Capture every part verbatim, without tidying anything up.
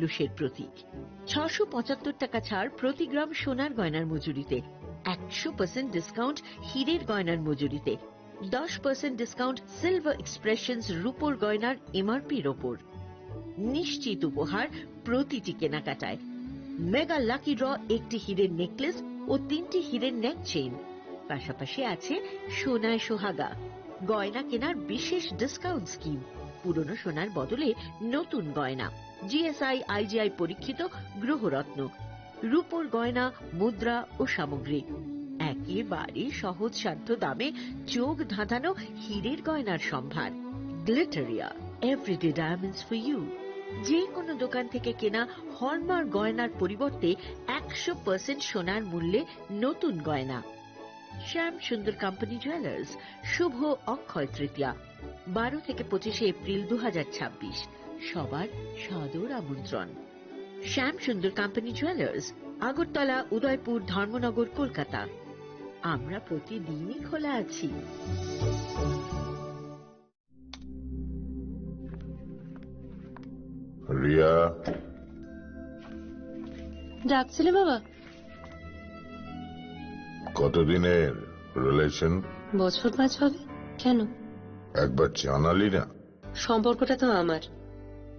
পুরুষের প্রতীক। ছশো পঁচাত্তর টাকা ছাড় প্রতি গ্রাম সোনার গয়নার মজুরিতে, একশো পার্সেন্ট ডিসকাউন্ট হীরের গয়নার মজুরিতে, দশ পার্সেন্ট ডিসকাউন্ট সিলভার এক্সপ্রেশনস রূপোর গয়নার এমআরপির ওপর। নিশ্চিত উপহার প্রতিটি কেনাকাটায়। মেগা লাকি ড্র, একটি হীরের নেকলেস ও তিনটি হীরের নেক চেইন। পাশাপাশি আছে সোনায় সোহাগা, গয়না কেনার বিশেষ ডিসকাউন্ট স্কিম, পুরনো সোনার বদলে নতুন গয়না, জিএসআই আইজিআই পরীক্ষিত গ্রহরত্ন, রূপোর গয়না, মুদ্রা ও সামগ্রী। একেবারে সহজসাধ্য দামে চোখ ধাঁধানো হীরের গয়নার সম্ভার। Glitteria, everyday diamonds for you. যে কোনো দোকান থেকে কেনা হলমার্ক গয়নার পরিবর্তে একশো পার্সেন্ট সোনার মূল্যে নতুন গয়না। শ্যাম সুন্দর কোম্পানি জুয়েলার্স, শুভ অক্ষয় তৃতীয়া, বারো থেকে পঁচিশে এপ্রিল দু হাজার ছাব্বিশ। সবার সাদর আমন্ত্রণ। শ্যাম সুন্দর কোম্পানি জুয়েলার্স, আগরতলা, উদয়পুর, ধর্মনগর, কলকাতা। আমরা প্রতিদিনই খোলা আছি। রিয়া। ডাকছিলে বাবা? কতদিনের রিলেশন? বছর পাঁচ হবে। কেন? একবার জানালি না। সম্পর্কটা তো আমার,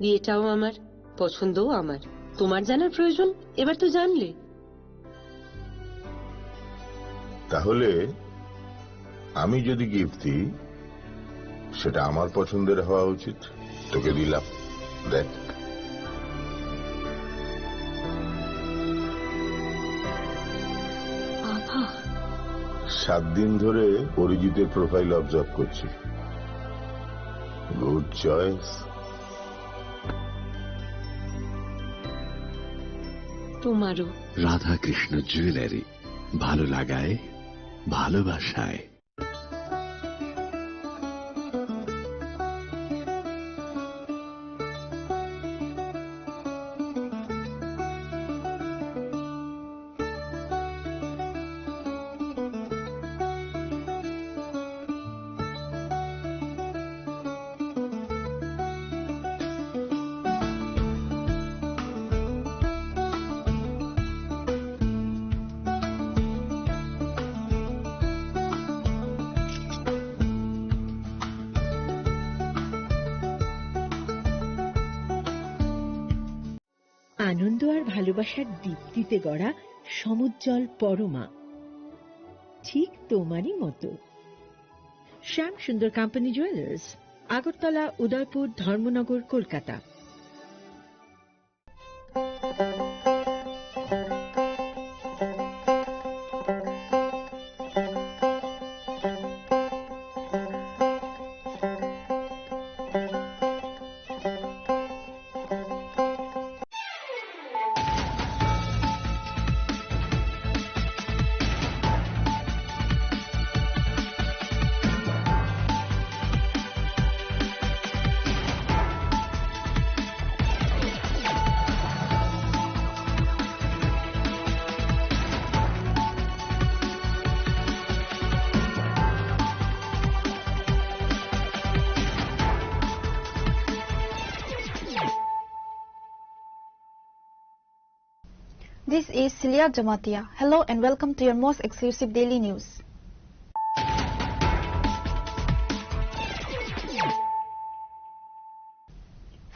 বিয়েটাও আমার, পছন্দও আমার। তোমার জানার প্রয়োজন? এবার তো জানলে। তাহলে আমি যদি গিফট দিই, সেটা আমার পছন্দের হওয়া উচিত। তোকে দিলাম, দেখ। বাবা। সাত দিন ধরে অরিজিতের প্রোফাইল অবজার্ভ করছি। Good choice. তোমারও। রাধাকৃষ্ণ জুয়েলারি, ভালো লাগায়, ভালোবাসায়। আনন্দ আর ভালোবাসার দীপ্তিতে গড়া সমুজ্জ্বল পরমা, ঠিক তোমারই মতো। শ্যাম সুন্দর কোম্পানি জুয়েলার্স, আগরতলা, উদয়পুর, ধর্মনগর, Kolkata. This is Celia Jamatia. Hello and welcome to your most exclusive daily news.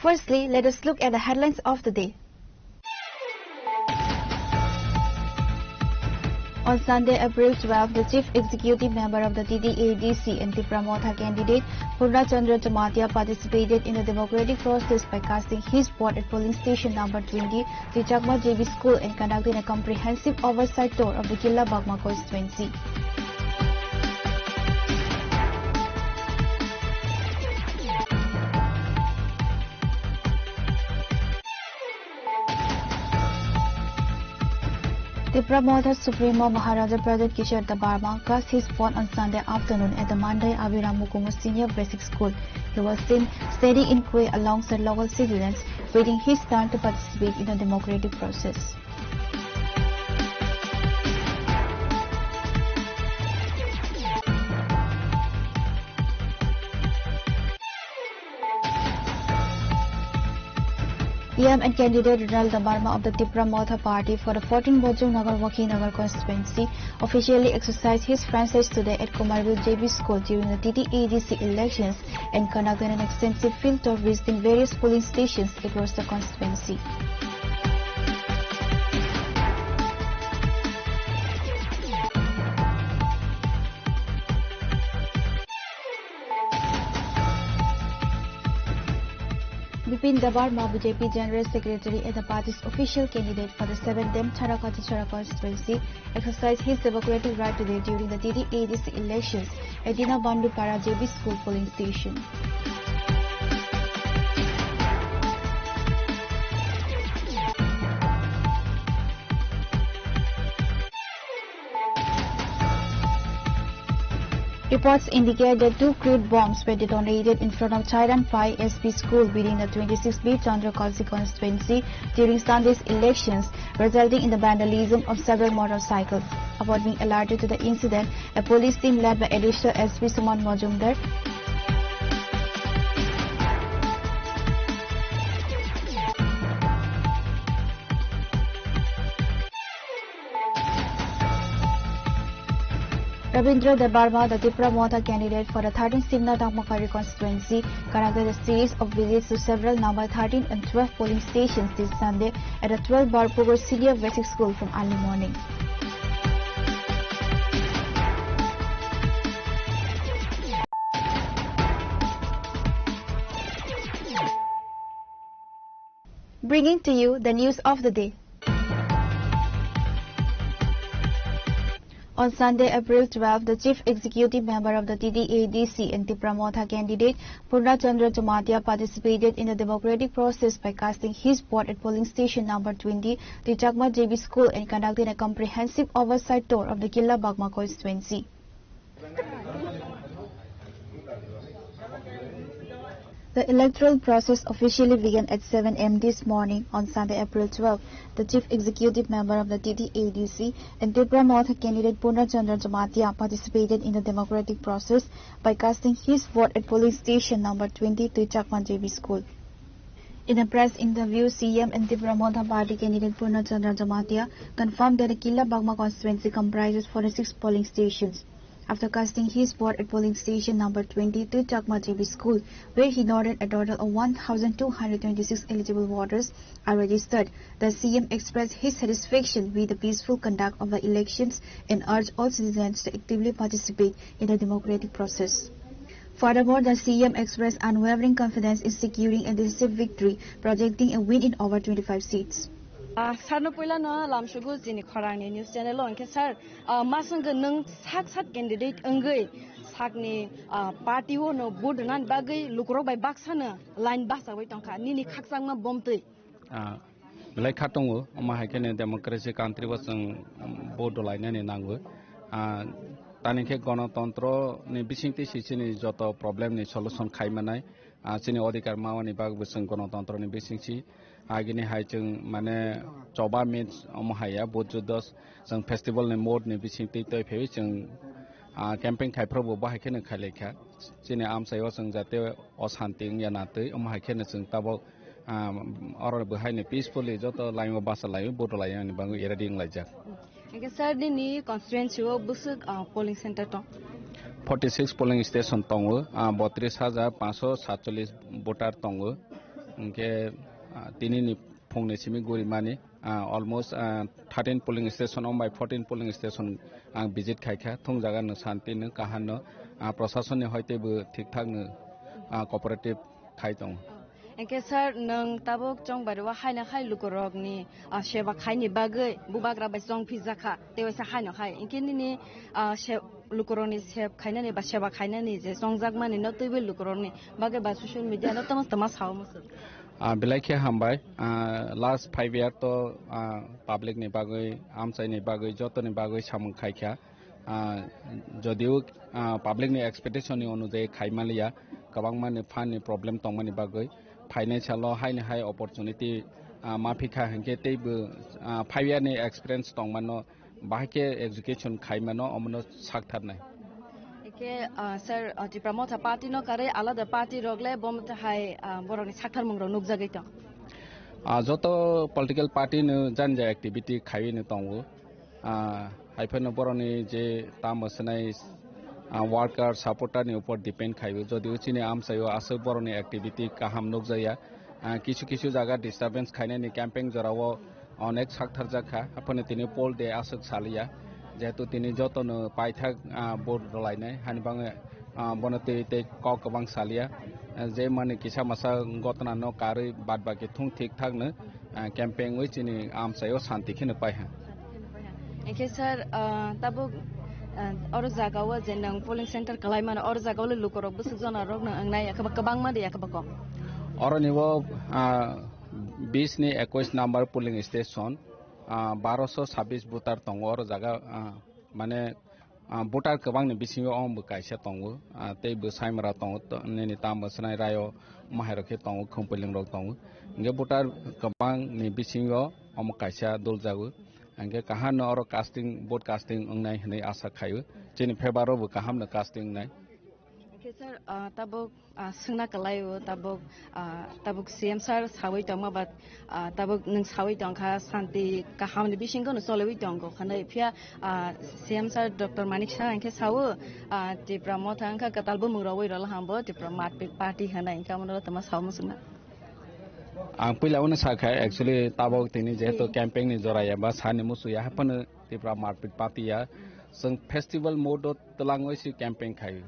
Firstly, let us look at the headlines of the day. On Sunday, April twelve, the Chief Executive Member of the T T A D C and Tipra Motha candidate, Purna Chandra Jamatia, participated in the democratic process by casting his vote at polling station number twenty, the Chakma J B School, and conducting a comprehensive oversight tour of the Killa Bagma constituency. Tipra Motha Supremo Maharaja Pradyut Kishore Debbarma cast his vote on Sunday afternoon at the Mandai Abhiram Mukumu Senior Basic School. He was seen standing in queue alongside local citizens, waiting his turn to participate in the democratic process. C M and candidate Ronald Debbarma of the Tipra Motha Party for the fourteen Bojong Nagar Wakhinagar constituency officially exercised his franchise today at Kumarbel J B School during the T T A D C elections and conducted an extensive field tour visiting various polling stations across the constituency. Bipin Debbarma, B J P General Secretary and the party's official candidate for the seven Demthara Kachachara constituency, exercised his democratic right today during the T T A D C elections at Dina Bandupara J B School polling station. Reports indicate that two crude bombs were detonated in front of Chairanphai S P school within the twenty-six B Chandra Kalsi constituency during Sunday's elections, resulting in the vandalism of several motorcycles. Upon being alerted to the incident, a police team led by Additional S P Suman Majumdar Rabindra Debbarma, the Tipra Motha candidate for the thirteenth Simna Dangmakari constituency, conducted a series of visits to several number thirteen and twelve polling stations this Sunday at the twelve Barpugur Senior Basic School from early morning. Bringing to you the news of the day. On Sunday, April twelve, the Chief Executive Member of the T T A D C and Tipra Motha candidate Purna Chandra Jamatia participated in the democratic process by casting his vote at polling station number twenty, the Chakma J B School, and conducting a comprehensive oversight tour of the Killa Bagma constituency. The electoral process officially began at seven a m this morning on Sunday, April twelve. The Chief Executive Member of the T T A D C and Tipra Motha candidate Purna Chandra Jamatia participated in the democratic process by casting his vote at polling station number twenty-two Chakma J B School. In a press interview, C M and Tipra Motha Party candidate Purna Chandra Jamatia confirmed that the Killa Bagma constituency comprises forty-six polling stations. After casting his vote at polling station number twenty-two Chakma J B School, where he noted a total of one thousand two hundred twenty-six eligible voters are registered, the C M expressed his satisfaction with the peaceful conduct of the elections and urged all citizens to actively participate in the democratic process. Furthermore, the C M expressed unwavering confidence in securing a decisive victory, projecting a win in over twenty-five seats. Ah, sarno puila no lamsugu jini khorangni news channel o, hwnkhe sir, ah, masang nwng sak sak candidate wngwi sakni, ah, party o no vote rwnani bagwi lukurok bai baksa no line bachawi tongkha, nini khakchangma bomtwi. Ah, belai kha tongo, omo hai kheno democracy country o chwng, um, vote rwlainani nango. Ah, tani khe gonotontro ni bisingtwi se chini joto problem ni solution khai manai. Ah, chini odhikar mawani bagwi chwng gonotontro ni bisingsi. Agini hai chwng mane choba means omo hai ya, vote juddo chwng festival ni mode ni bisingtwi twi phaiwi chwng, ah, campaign khai phuru bo bahai kheno khai lai kha. Chini amchai o chwng jate o santi wngya na twi, omo hai kheno chwng tabok, ah, oro bo haino peacefully joto laio bacha laio, vote laio ni bagwi ready wng laijak. Hingke sir, nini constituency o bwswk, ah, polling center tong? Forty six polling station tongo, ah, botris hajar panchsho satcholish voter tongo. Hingke, ah, tini ni phung ni simi guri mani, ah, almost, ah, thirteen polling station, om bai fourteen polling station ang visit khai kha. Thung jaga no santi no, kaham no, ah, prashason ni hoite bo thik thak no, ah, cooperative khai tongo. Hingke sir, nwng tabuk chongbario haino hai lukurokni, ah, seba khaini bagwi bubagra bai chong phijak kha, tei waisa haino hai. Hingke nini, ah, se-, lukurokni seb khainani ba seba khainani je chongjakmani no twiwi lukurokni bagwi ba social media no tamo tama sao muchung? Ah, belai khe hambai. Ah, last five year to, ah, public ni bagwi, amchai ni bagwi, joto ni bagwi samung khai kha. Ah, jodio, ah, public ni expectation ni onujai khai manliya, kwbangma ni fund ni problem tongmani bagwi, financial o haini hai opportunity, ah, ma phikha hinkhe teibo, ah, five year ni experience tongmano, bahai khe education khai mano, omono sak tharnai. Eke, ah, sir, ah, Tipra Motha party no karwi alada party rok le bo motha hai, ah, borok ni sak tharmung rok nukjagwi tong. Ah, joto political party no jani jani activity khaiwi no tongo. Ah, haiphano boroni je tamo swnai, ah, worker, supporter ni upor depend khaiwi. Jodi chini amchaio aswk boroni activity kaham nukjaya. Ah, kisu kisu jaga disturbance khainani camping jorao onek sakthar jakha. Haphano tini poll day aswk saliya. Jehetu tini jotono paithak, ah, vote rwlainai. Hani bangwi ah, bono tei, tei kok kwbang saliya. Ah, je mani kisa masa gotna no karwi bad baki thung thik thak no, ah, camping wi chini amchai o santi kheno pai ha. Enke sir, ah, tabuk, ah, oro jaga o je nang polling center kalai mano, oro jaga o le lukorok bwswk jona rok no wngnai, yakhe ba kwbangma de, yakhe ba kok? Oro ni o, ah, bis ni ekwis number polling station, ah, baroso sabis voter tongo oro jaga, ah, mane, ah, voter kwbangni bisingo omo bo kaisa tongo, ah, tei bwsaimra tongo, to-, nini tamo swnai raio mahairok khe tongo, khumpuilwngrok tongo. Hingke voter kwbangni bisingo omo kaisa duljago. Hingke kahamno oro casting, vote casting wngnai hinwi asa khaio. Chini favour o bo kahamno casting wngnai. Hingke sir, ah, tabuk Ah, swngna kwlai o tabuk, ah, tabuk C M sir sawi tongma ba, ah, tabuk nwng sawi tongkha santi kahamni bisingo no choliwi tongo khanai phiya, ah, C M sir Doctor Manik Saha hinkhe sawo, ah, Tipra Motha wngkha kwtal bumung rogwi rwla hambo Tipra Marpik Party hwnwi hinkhe omono tongma sawi muchungna. Ang puila uno sakha, actually tabuk tini jehetu campaign ni jora ya ba sani musu ya haphano Tipra Marpik Party ya, chwng festival mode o twlangwi se campaign khai.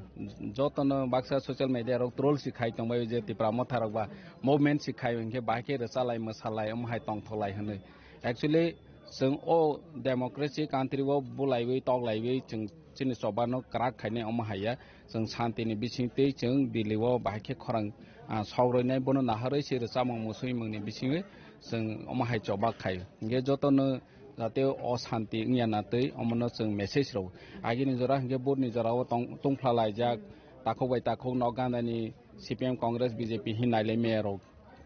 Jotono baksa social media rok troll se khai tongbai je Tipra Motha rok ba movement se khai hwnkhe bahai khe rwchalai mwsalai omo hai tongthoklai hwnwi. Actually, chwng o democracy country o bulaiwi toklaiwi chwng chini choba no kwrak khainai omo hai ya. Chwng santi ni bising twi chwng Delhi o bahai khe khorang, ah, sok roinai bono naharwi se rwchapmung musui mungni bisingwi chwng omo hai choba khai. Hwnkhe jotono jate o santi wngya na twi omono chwng message rw. Agini jora hwnkhe vote ni jora o tong-, tongphla laijak, takhuk bai takhuk nok gandani C P M Congress B J P hin nailai maya rok.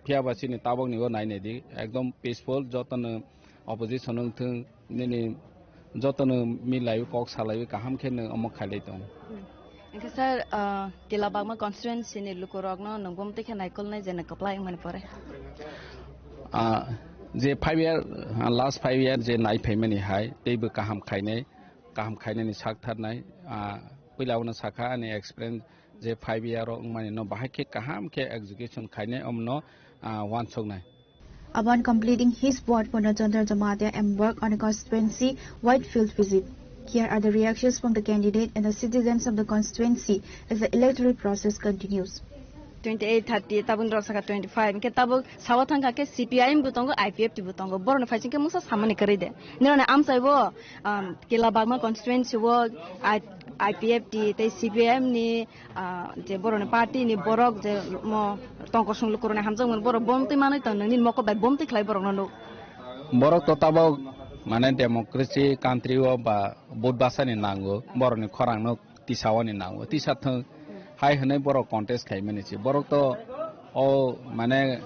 Phiya ba chini tabok ni o nai nai di, ekdom peaceful, jotono opposition wng thung, nini jotono milaiwi kok salaiwi kaham khe nwng omo khailai tong. Hwnkhe sir, ah, Kila Bagma constituency ni lukurokno nwng bumtwi khe naikolnai je nwng kwplai wngmani pore? Ah, je five year, ah, last five year je nai phaimani hai, teibo kaham khainai, kaham khainani sak tharnai, ah, puila uno sakha ani experience je five year o wngmani no bahai khe kaham khe execution khainai omno, ah, wansuknai. Upon completing his vote, Purna Chandra Jamatia embarked on a constituency-wide field visit. Here are the reactions from the candidate and the citizens of the constituency as the electoral process continues. Twenty eight, thirty, tabuk rok saka twenty five, hingke tabuk sawa thangkha khe C P I M bo tongo, I P F T bo tongo, borokni phaising khe mungsa samani kwrwi de. Nini amchai bo, um, Kila Bagma constituency o I-, I P F T tei C P I M ni, ah, je borokni party ni borok je mo tongkosong lukurokni hamjakmani borok bomtwi manwi tong nini mokol bai bomtwi khlai borokno nuk. Borok to tabok mane democracy country o ba vote bachani nango, borokni khorang no tisa oni nango, tisa thwng hai hwnwi borok contest khaimani se. Borok to o mane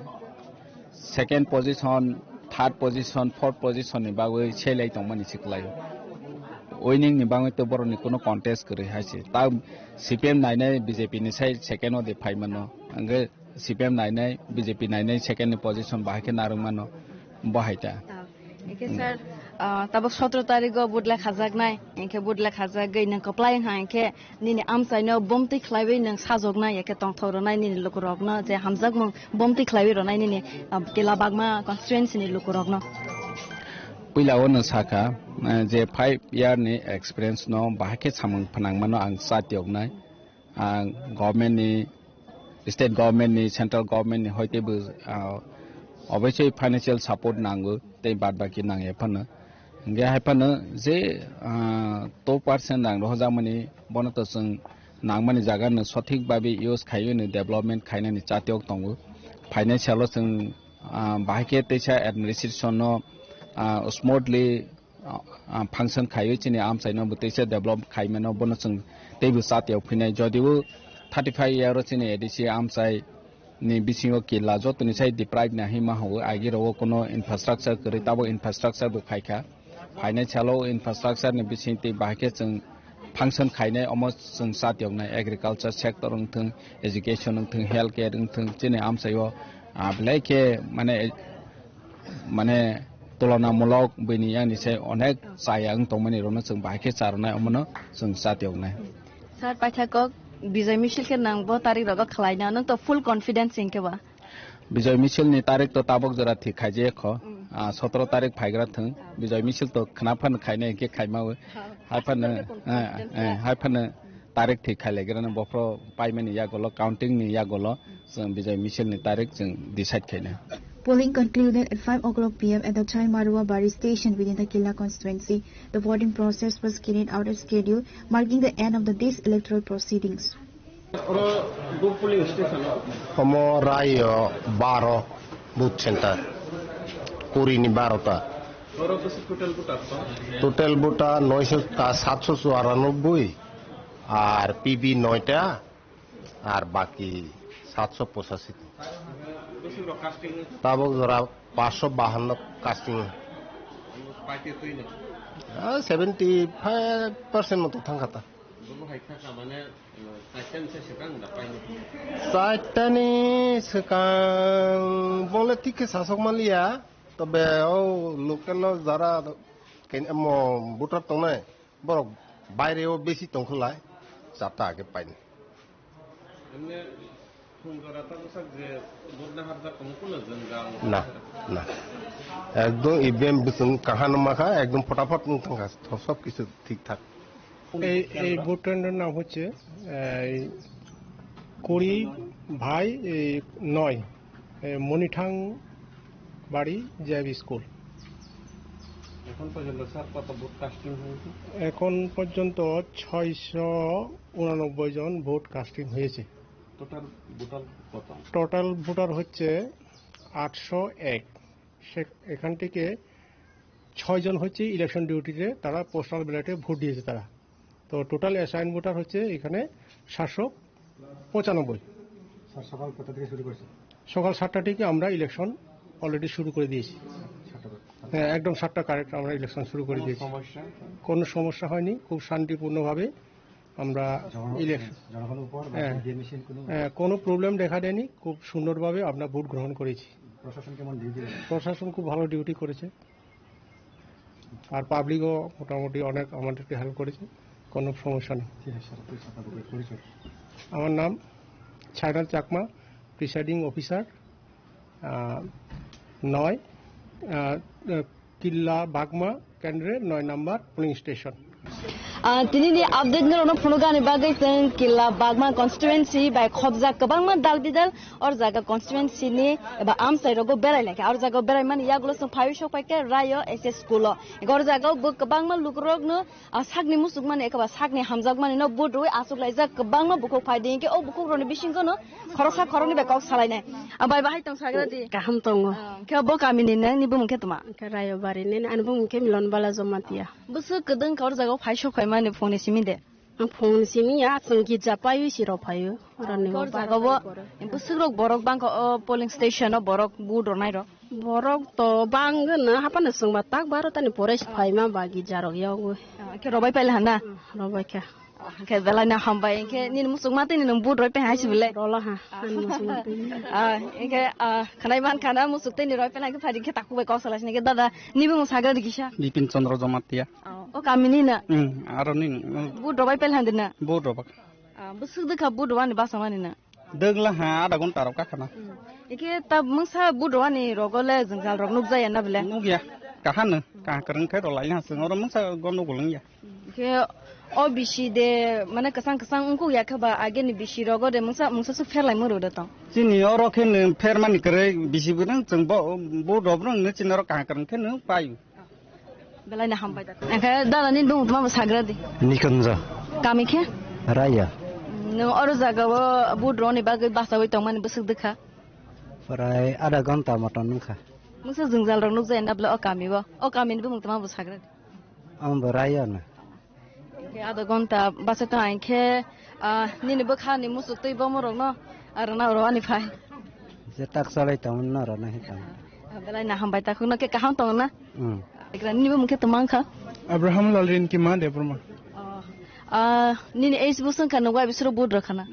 second position, third position, fourth position ni bagwi selai tongmani se kwlaio. Winning ni bagwi to borokni kuno contest kwrwi hai se. Ta C P M nainai B J P ni sai second o de phaimano. Hwnkhe C P M nainai, B J P nainai second ni position bahai khe narwk mano. Bo hai ta. Hingke sir, ah, tabuk sotro tarikgo vote lekhajaknai, hingke vote lekhajagwi nwng kwplai wngkha, hingke nini amchaino bomtwi khlaiwi nwng sajoknai, eke tongthok rwnai nini lukurokno je hamjakmung bomtwi khlaiwi rwnai nini, ah, Kila Bagma constituency ni lukurokno. Puila o nwng sakha, eh, je five year ni experience no bahai khe samung phnangmano ang chatiyoknai. Ah, government ni, state government ni, central government ni hoite bo, ah, obviously financial support nango, tei bad baki nangya phano. Hingke hai phano je, ah, two percent rang rohorjakmani, bono to chwng nangmani jaga no sothik babe use khaiwi no development khainani chatiyok tongo. Financial o chwng, ah, bahai khe teisa administration no, ah, smoothly ah, ah, function khaiwi chini amchaino bo teisa develop khaimano bono chwng teibo chatiyok phinai. Jodibo thirty five year o chini A D C amchai ni bisingo Kila jotoni sai deprive nahima hwnwi agirok o kuno infrastructure kwrwi, tabok infrastructure bo khaikha. Phainai salo infrastructure ni bising tei bahai khe chwng function khainai omo chwng chatiyoknai agriculture sector wngthwng, education wngthwng, health care wngthwng chini amchaio, ah, belai khe mane Mane tulanamulok bini yani se onek chaya wng tongmani rokno chwng bahai khe charwnai, omono chwng chatiyoknai. Sir, paithakok Bijoy Misil khe nang bo tarik rogo khlaina, nwng to full confidence hinkhe ba? Bijoy Misil ni tarik to tabok jora thik khaijaya kho. Mm. Ah, sotoro tarik phaigra thwng. Bijoy Misil to khna phan khainai hinkhe khaimawi. Ha. Hai phano, sotoro confidence eh, eh, hai phano tarik thik khailaigrana bophro paimani yagolo, counting ni yagolo, chwng Bijoy Misil ni tarik chwng decide khaina. Polling concluded at five o'clock p m at the Chaimarua Bari station within the Killa constituency. The voting process was carried out as scheduled, marking the end of the, these electoral proceedings. Omo Rayo baro booth center, Kuri ni baro ta. Total voter noisho ta satso chuaranoboi, ar P B noita, ar baki satso pochasi. Tabok jora paanch sho bahanno casting. Ah, seventy five percent moto thangkha ta. Chaitani swkang bole thik khe sasok manliya, tobe o local o jara ken-, amo voter tongnai, borok baire o besi tongkholai, charta age paini. Emne phung jora ta bwsak je vote naharjak tong kuno jwngjal. Na, na. Ekdom E V M bwswng kaham makha, ekdom photaphat wng thangkha, sob kisu thik thak. এই এই ভোট কেন্দ্রের নাম হচ্ছে এই কুড়ি ভাই এই নয়, এই মনিঠাং বাড়ি জে বি স্কুল। এখন পর্যন্ত স্যার কত ভোট কাস্টিং হয়েছে? এখন পর্যন্ত ছয়শো উনানব্বই জন ভোট কাস্টিং হয়েছে। টোটাল ভোটার কত? টোটাল ভোটার হচ্ছে আটশো এক। সে এখান থেকে ছয় জন হচ্ছে ইলেকশন ডিউটিতে, তারা পোস্টাল ব্যালটে ভোট দিয়েছে তারা। তো টোটাল অ্যাসাইন ভোটার হচ্ছে এখানে সাতশো পঁচানব্বই। স্যার, সকাল কটা থেকে শুরু করছে? সকাল সাতটা থেকে আমরা ইলেকশন অলরেডি শুরু করে দিয়েছি। সাতটা থেকে। হ্যাঁ, একদম সাতটা কারেক্ট আমরা ইলেকশন শুরু করে কোনো দিয়েছি। সমস্যা? কোনো সমস্যা হয়নি, খুব শান্তিপূর্ণভাবে আমরা জনগণ-, ইলেকশন, জনগণের উপর বা হ্যাঁ। ইভিএম মেশিন কোনো হ্যাঁ, কোনো প্রবলেম দেখা দেয়নি, খুব সুন্দরভাবে আমরা ভোট গ্রহণ করেছি। প্রশাসন কেমন ডিউটি দেয়? প্রশাসন খুব ভালো ডিউটি করেছে, আর পাবলিকও মোটামুটি অনেক আমাদেরকে হেল্প করেছে, কোনো সমস্যা নেই। ঠিক আছে, স্যার, প্লিজ আপনার পরিচয়। আমার নাম ছায়নাথ চাকমা, প্রিসাইডিং অফিসার, আহ, নয়, আহ, আহ, কিল্লা বাগমা কেন্দ্রের নয় নম্বর polling station. Ah, tini ni update no rono phunukani bagwi chwng Killa Bagma constituency bai khobjak kwbangma dal bidal or jaga constituency ni eba amchai rogo berai laikha. Or jaga berai mani yagulo chwng phaiwi sok paikha Rayo S S school o. Or jaga o bo kwbangma lukurok no, ah, sakni muchukmani eba sakni hamjakmani no vote rwi achuk laijak kwbangma bukhuk phai di hinkhe o bukhuk rokni bisingo no khoroksa khoroknwi bai kok salainai. Ah, bai bahai tong sagra di. Kaham tongo. Ah, khe bo kamini nangni bumung khe tma? Khe Rayobari ni, ani bumung khe Milon Bala Jamatia. Bwswk kwdwng kha or jaga o phai sok phaimani phone ni simi de. Ang phone ni simi ya, chwng git ja paiwi si rw phaio. Rani Or bo jaga o bar bar. Bwswk rok borok bangkha o polling station o borok vote rwnai rok. Borok to bangwno haphano chwngba tak baro tani pore si phaima ba git ja rok yago. Ah, khe robai paila hana? Robai kha. Hwnkhe belai no hambai, hwnkhe nini muchukma tini nwng vote roi pai hai se belai. Rola ha, ani muchukma tini. Ah, hwnkhe, ah, khwnai man khana muchuk tini roi pai hai khe phai di khe takhuk bai kok salai sini khe dada, nini bumung sagra di kisa? Bipin Chandra Jamatia. Oh, o kami ni na? Hmm, aro nini? Vote roi pai pai handi na? Vote roi pai. Ah, bwswk dwkha vote rwani basa mani na? Dwgla ha, adha ghonta rok kakhana. Hmm. Ike ta mungsa vote rwani rogo le jwngjal rok nukjaya na bele? Nukya. Kahano, kaha kwrwng khe rwlai ha chwng oro mungsa gondogol wngya. Khe o bisi de, mane kwchang kwchang wngkuk ya khe ba, age ni bisi rogo de mungsa, mungsa suk pher lai muru de tong. Chini oro khe nwng pher mani kwrwi bisi bwrwng chwng bo, bo rok bwrwng no chini oro kaha kwrwng khe nwng pai. Belai no hambai da. Khe dada ni bumung tma bo sagra di. Nikunjo. Kami khe? Raya. Nwng oro jaga o vote rwni bagwi bachawi tong mani bwswk dwkha? Prai adha ghonta moton wngkha. Mungsa jwngjal rok nukjaya na bwle o kami o? O kami ni bumung tma bo sagra di. Ang bo Raya no. Khe adha ghonta bachai tong ang khe, ah, nini bwkha ni muchuk twi bomo rok no, ah, rwna rwani phai. Je tak chalai tong no rwna hi tong. Ah, belai no hambai takhuk no khe kaham tong na? Hmm. Ekra nini bumung khe tma wngkha? Abraham Lalrinkima Debbarma. Oh. Ah, nini age bwswk wngkha, nwng bai bisuro vote rwkha na?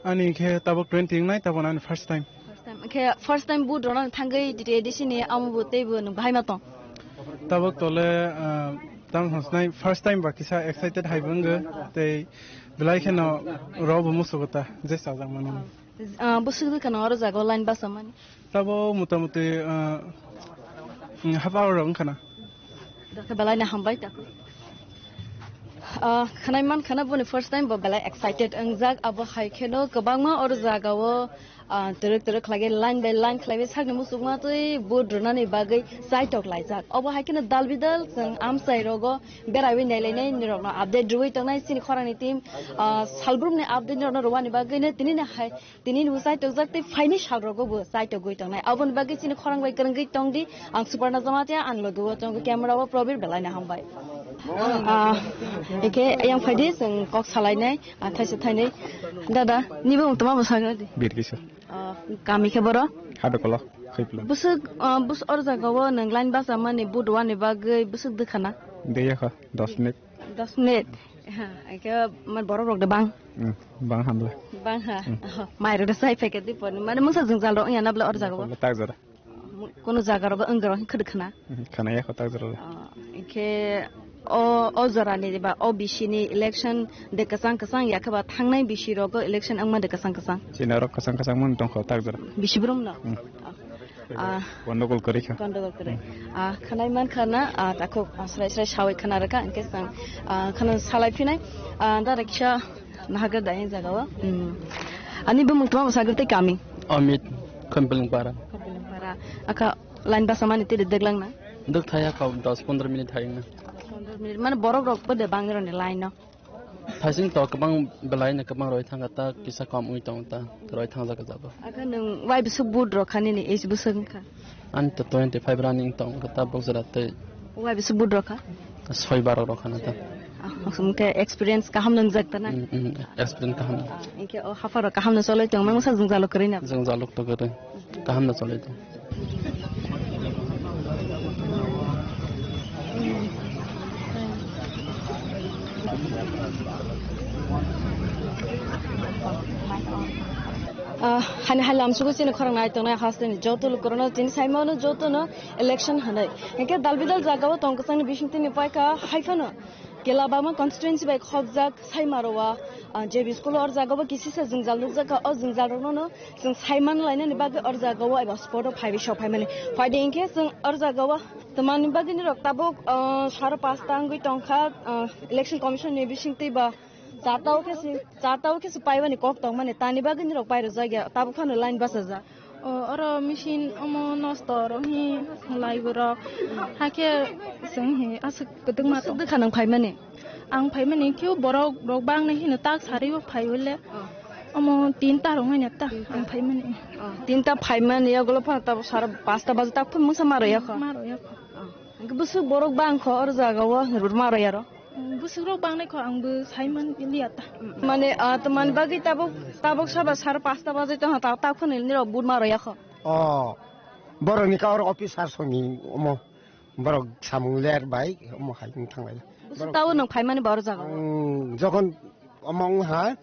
Ani khe tabuk twenty wngnai, tabuk ani first time. Khe first time vote rwna thangwi D T A D C ni amo bo tei bo nwng bahai ma tong? Tabuk tole, ah, tamo hwnwi first time ba kisa excited hai bo wngwi tei belai kheno rw bo musugo ta je sajak mano. Ah, bwswk dwkhano oro jaga o line basa mani? Tabo motamuti, ah, half hour rok wngkha na. Dokhe belai no hambai tako. Ah, khanai man khana boni first time bo belai excited wngjak, abo hai kheno kwbangma oro jaga o, ah, twrwk twrwk khlaiwi line by line khlaiwi sakni muchungma twi vote rwnani bagwi chaitok laijak. Obo hai kheno dal bidal chwng amchai rogo beraiwi nailainai nirokno update rwui tongnai chini khorangni team, ah, salbrumni update nirokno rwani bagwino tinini hai Tini bo chaitok jak tei phaini salrogo bo chaitok gwi tongnai. Aboni bagwi chini khorang bai kwrwngwi tongdi. Ang Suparna Jamatia, ang logo o tongo camera o Probir, belai no hambai. Ah, eke yang phaidi chwng kok salainai, ah, thaisa thainwi. Dada, nibo toma bo sagadi. Birkisa. Ah, kami khe boro? Habe kolo, khaiplo. Busuk, ah, bus or jaga o nang line basa mani budwani bagwi busuk dwkhana. Deya kha, dos minute. Dos minute. Ha, eke man borok rok de bang. Hmm, bang hamla. Bang ha. Hmm. Oh, mai rok de sai phaikhe di pon. Mane mungsa jwngjal rok ya na bla or jaga bo. Tak jora. Kono jaga rok wng rok khwdwk khna. Hmm, khana ya kho tak jora. Oh, eke o, o jora ni ba o bisi ni election de kwchang kwchang ya khe ba thangnai bisi rogo election wngma de kwchang kwchang. China rok kwchang kwchang mun tong kho tak jora. Bisi brum no. Hmm. Oh. Ah, Gondogol kwrwi kha. Gondogol kwrwi. Ah, khwnai man khana, ah, takhuk, ah, srai srai sawi khana rwkha, hwnkhe chwng, ah, khana salai phinai, ah, da riksa nahagra da jaga o. Hmm. Ani bumung tama sagri tei kami. Amit, Khempelung para. Khempelung para. Aka line basa mani tiri deglang na? Duk thaya kau dos pondro minute hayung na. Pondro minute, mane borok rok bode bang roni line no. Thaising to kwbang belai no kwbang roi thangkha ta kisa kom wi tong ta roi thangjak jabo. Aka nwng wai bwswk boot rok kha nini age bwswk wngkha? Ani to twenty five running tong kha ta bok jora tei. Wai bwswk boot rok kha? Soi baro rok kha na ta. Ah, oksum ke experience kaham nwngjak ta na? Mm, mm, experience kaham. Ah, inke o hafaro kaham no choloi tong mang sa jwngjalo kwrwi na? Jwngjalo to kwrwi. Kaham no choloi tong. Ah, hani halam sugu chini khorang nai tongnai hasteni joto lukurano chini saimano jotono election hanai. Hingke dalbidal jagao tong kwchangni bisingtini paika haiphano Kelabama constituency bai khopjak Saimarowa, ah, J B school o, or jaga bo kisisa jwngjal nukjakha, o jwngjal rokno no chwng saiman lainani bagwi or jaga o eba spot o phaiwi sok phaimani. Phaidi hinkhe chwng or jaga o twmani bagwi nirok tabuk, ah, saro pasta wngwi tongkha, ah, election commission ni bisingtwi ba charta o khe se, charta o khe se paibani kok tongmani, tani bagwi nirok pairwjakya, tabuk phano line bachajak. O, oro machine omo nosto rok hi lai borok. Hakhe chwng hi aswk kwdwkma tong. Swk dwkha nang phaimani? Ang phaimani khe borok rok bang nai hino tak sari bo phai hole. Oh. Omo tinta rok nai ta ang phaimani. Oh, tinta phaimani yagulo phano tabuk sara pasta baje tak phano mungsa ma roya kho. Ma roya kho. Oh. Hingke bwswk borok bang kho oro jaga o ma roya ro. Bwswk rok bang nai kho ang bo sai man liya ta. Mane, ah, to man bagwi tabuk, tabuk saba sar pasta baje tong ta, ta phano nirok but ma roya kho. Oh. Borok ni ka oro officer song ni omo. Borok samung ler bai omo hai wng thang lai. Bwswk tao nwng phaimani ba oro jaga o? Ang jokhon omo wng ha,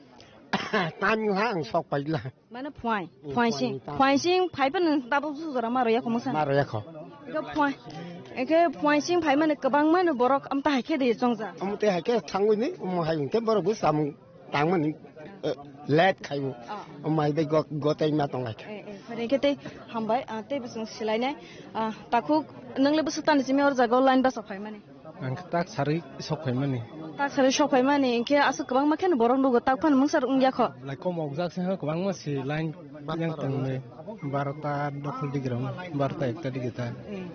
time wng ha ang sok pai la. Mane phuai, mm, phuai sing, phuai sing phai phano tabuk bwswk jora ma roya kho mungsa? Ma roya kho. Eke phuai, eke phuai sing phai mani kwbangma no borok amta hai khe de chongjak. Omo tei hai khe thangwi ni, omo hai wng khe borok bo samung tangmani, eh, late khai bo. Ah. Omo hai bai go-, gotei ma tong lai kha. Eh, eh, phai khe tei hambai, ah, tei bwswng silai nai. Ah, takhuk, nwngle bwswk tani simi or jaga o line basa phai mani? Ang tak sarwi sok phaimani. Tak sarwi sok phaimani, hinkhe aswk kwbangma kheno borok nugo, tak phano mungsa rok wngya kho. Lai kom okjak se kwbangma si line yang tongni, barota dokhol digi rok, barota ekta digi ta. Eh.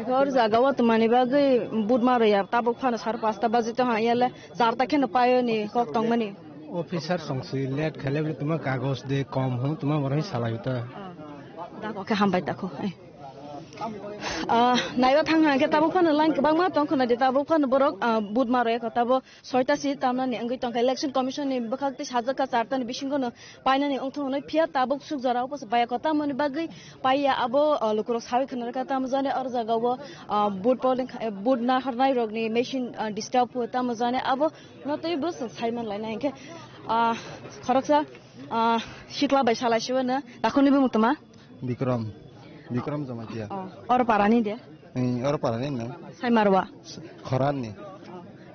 Eko or jaga o twmani bagwi but ma roya, tabuk phano sar pasta baji tong ha, yale charta kheno paio ni kok tongmani. Officer song si late khaile bole tuma kagoj de kom hwn, tuma borok salai ta. Oh. Da kok khe hambai ta kho. Eh. Ah, naiba thang hang khe tabuk phano line kwbangma tong khna di, tabuk phano borok, ah, but ma roya kho, tabo soita si tamnani wngwi tongkha. Election Commission ni bwkhak tei sajak kha charta ni bisingo no painani wngthok hwnwi, phiya tabuk suk jora o bwsa paiya kho, tamoni bagwi paiya abo, ah, lukurok sawi khna rwkha, tamo jani or jaga o, ah, but polling, eh, but naharnai rokni machine, ah, disturb o, tamo jani abo no tei bwswk saiman laina hinkhe, ah, khoroksa, ah, sikla bai salai siwano takhukni bumung tuma. Bikram, Bikram Jamatia. Oh, or parani de? Hmm, or parani no. Saimarwa. Khoranni.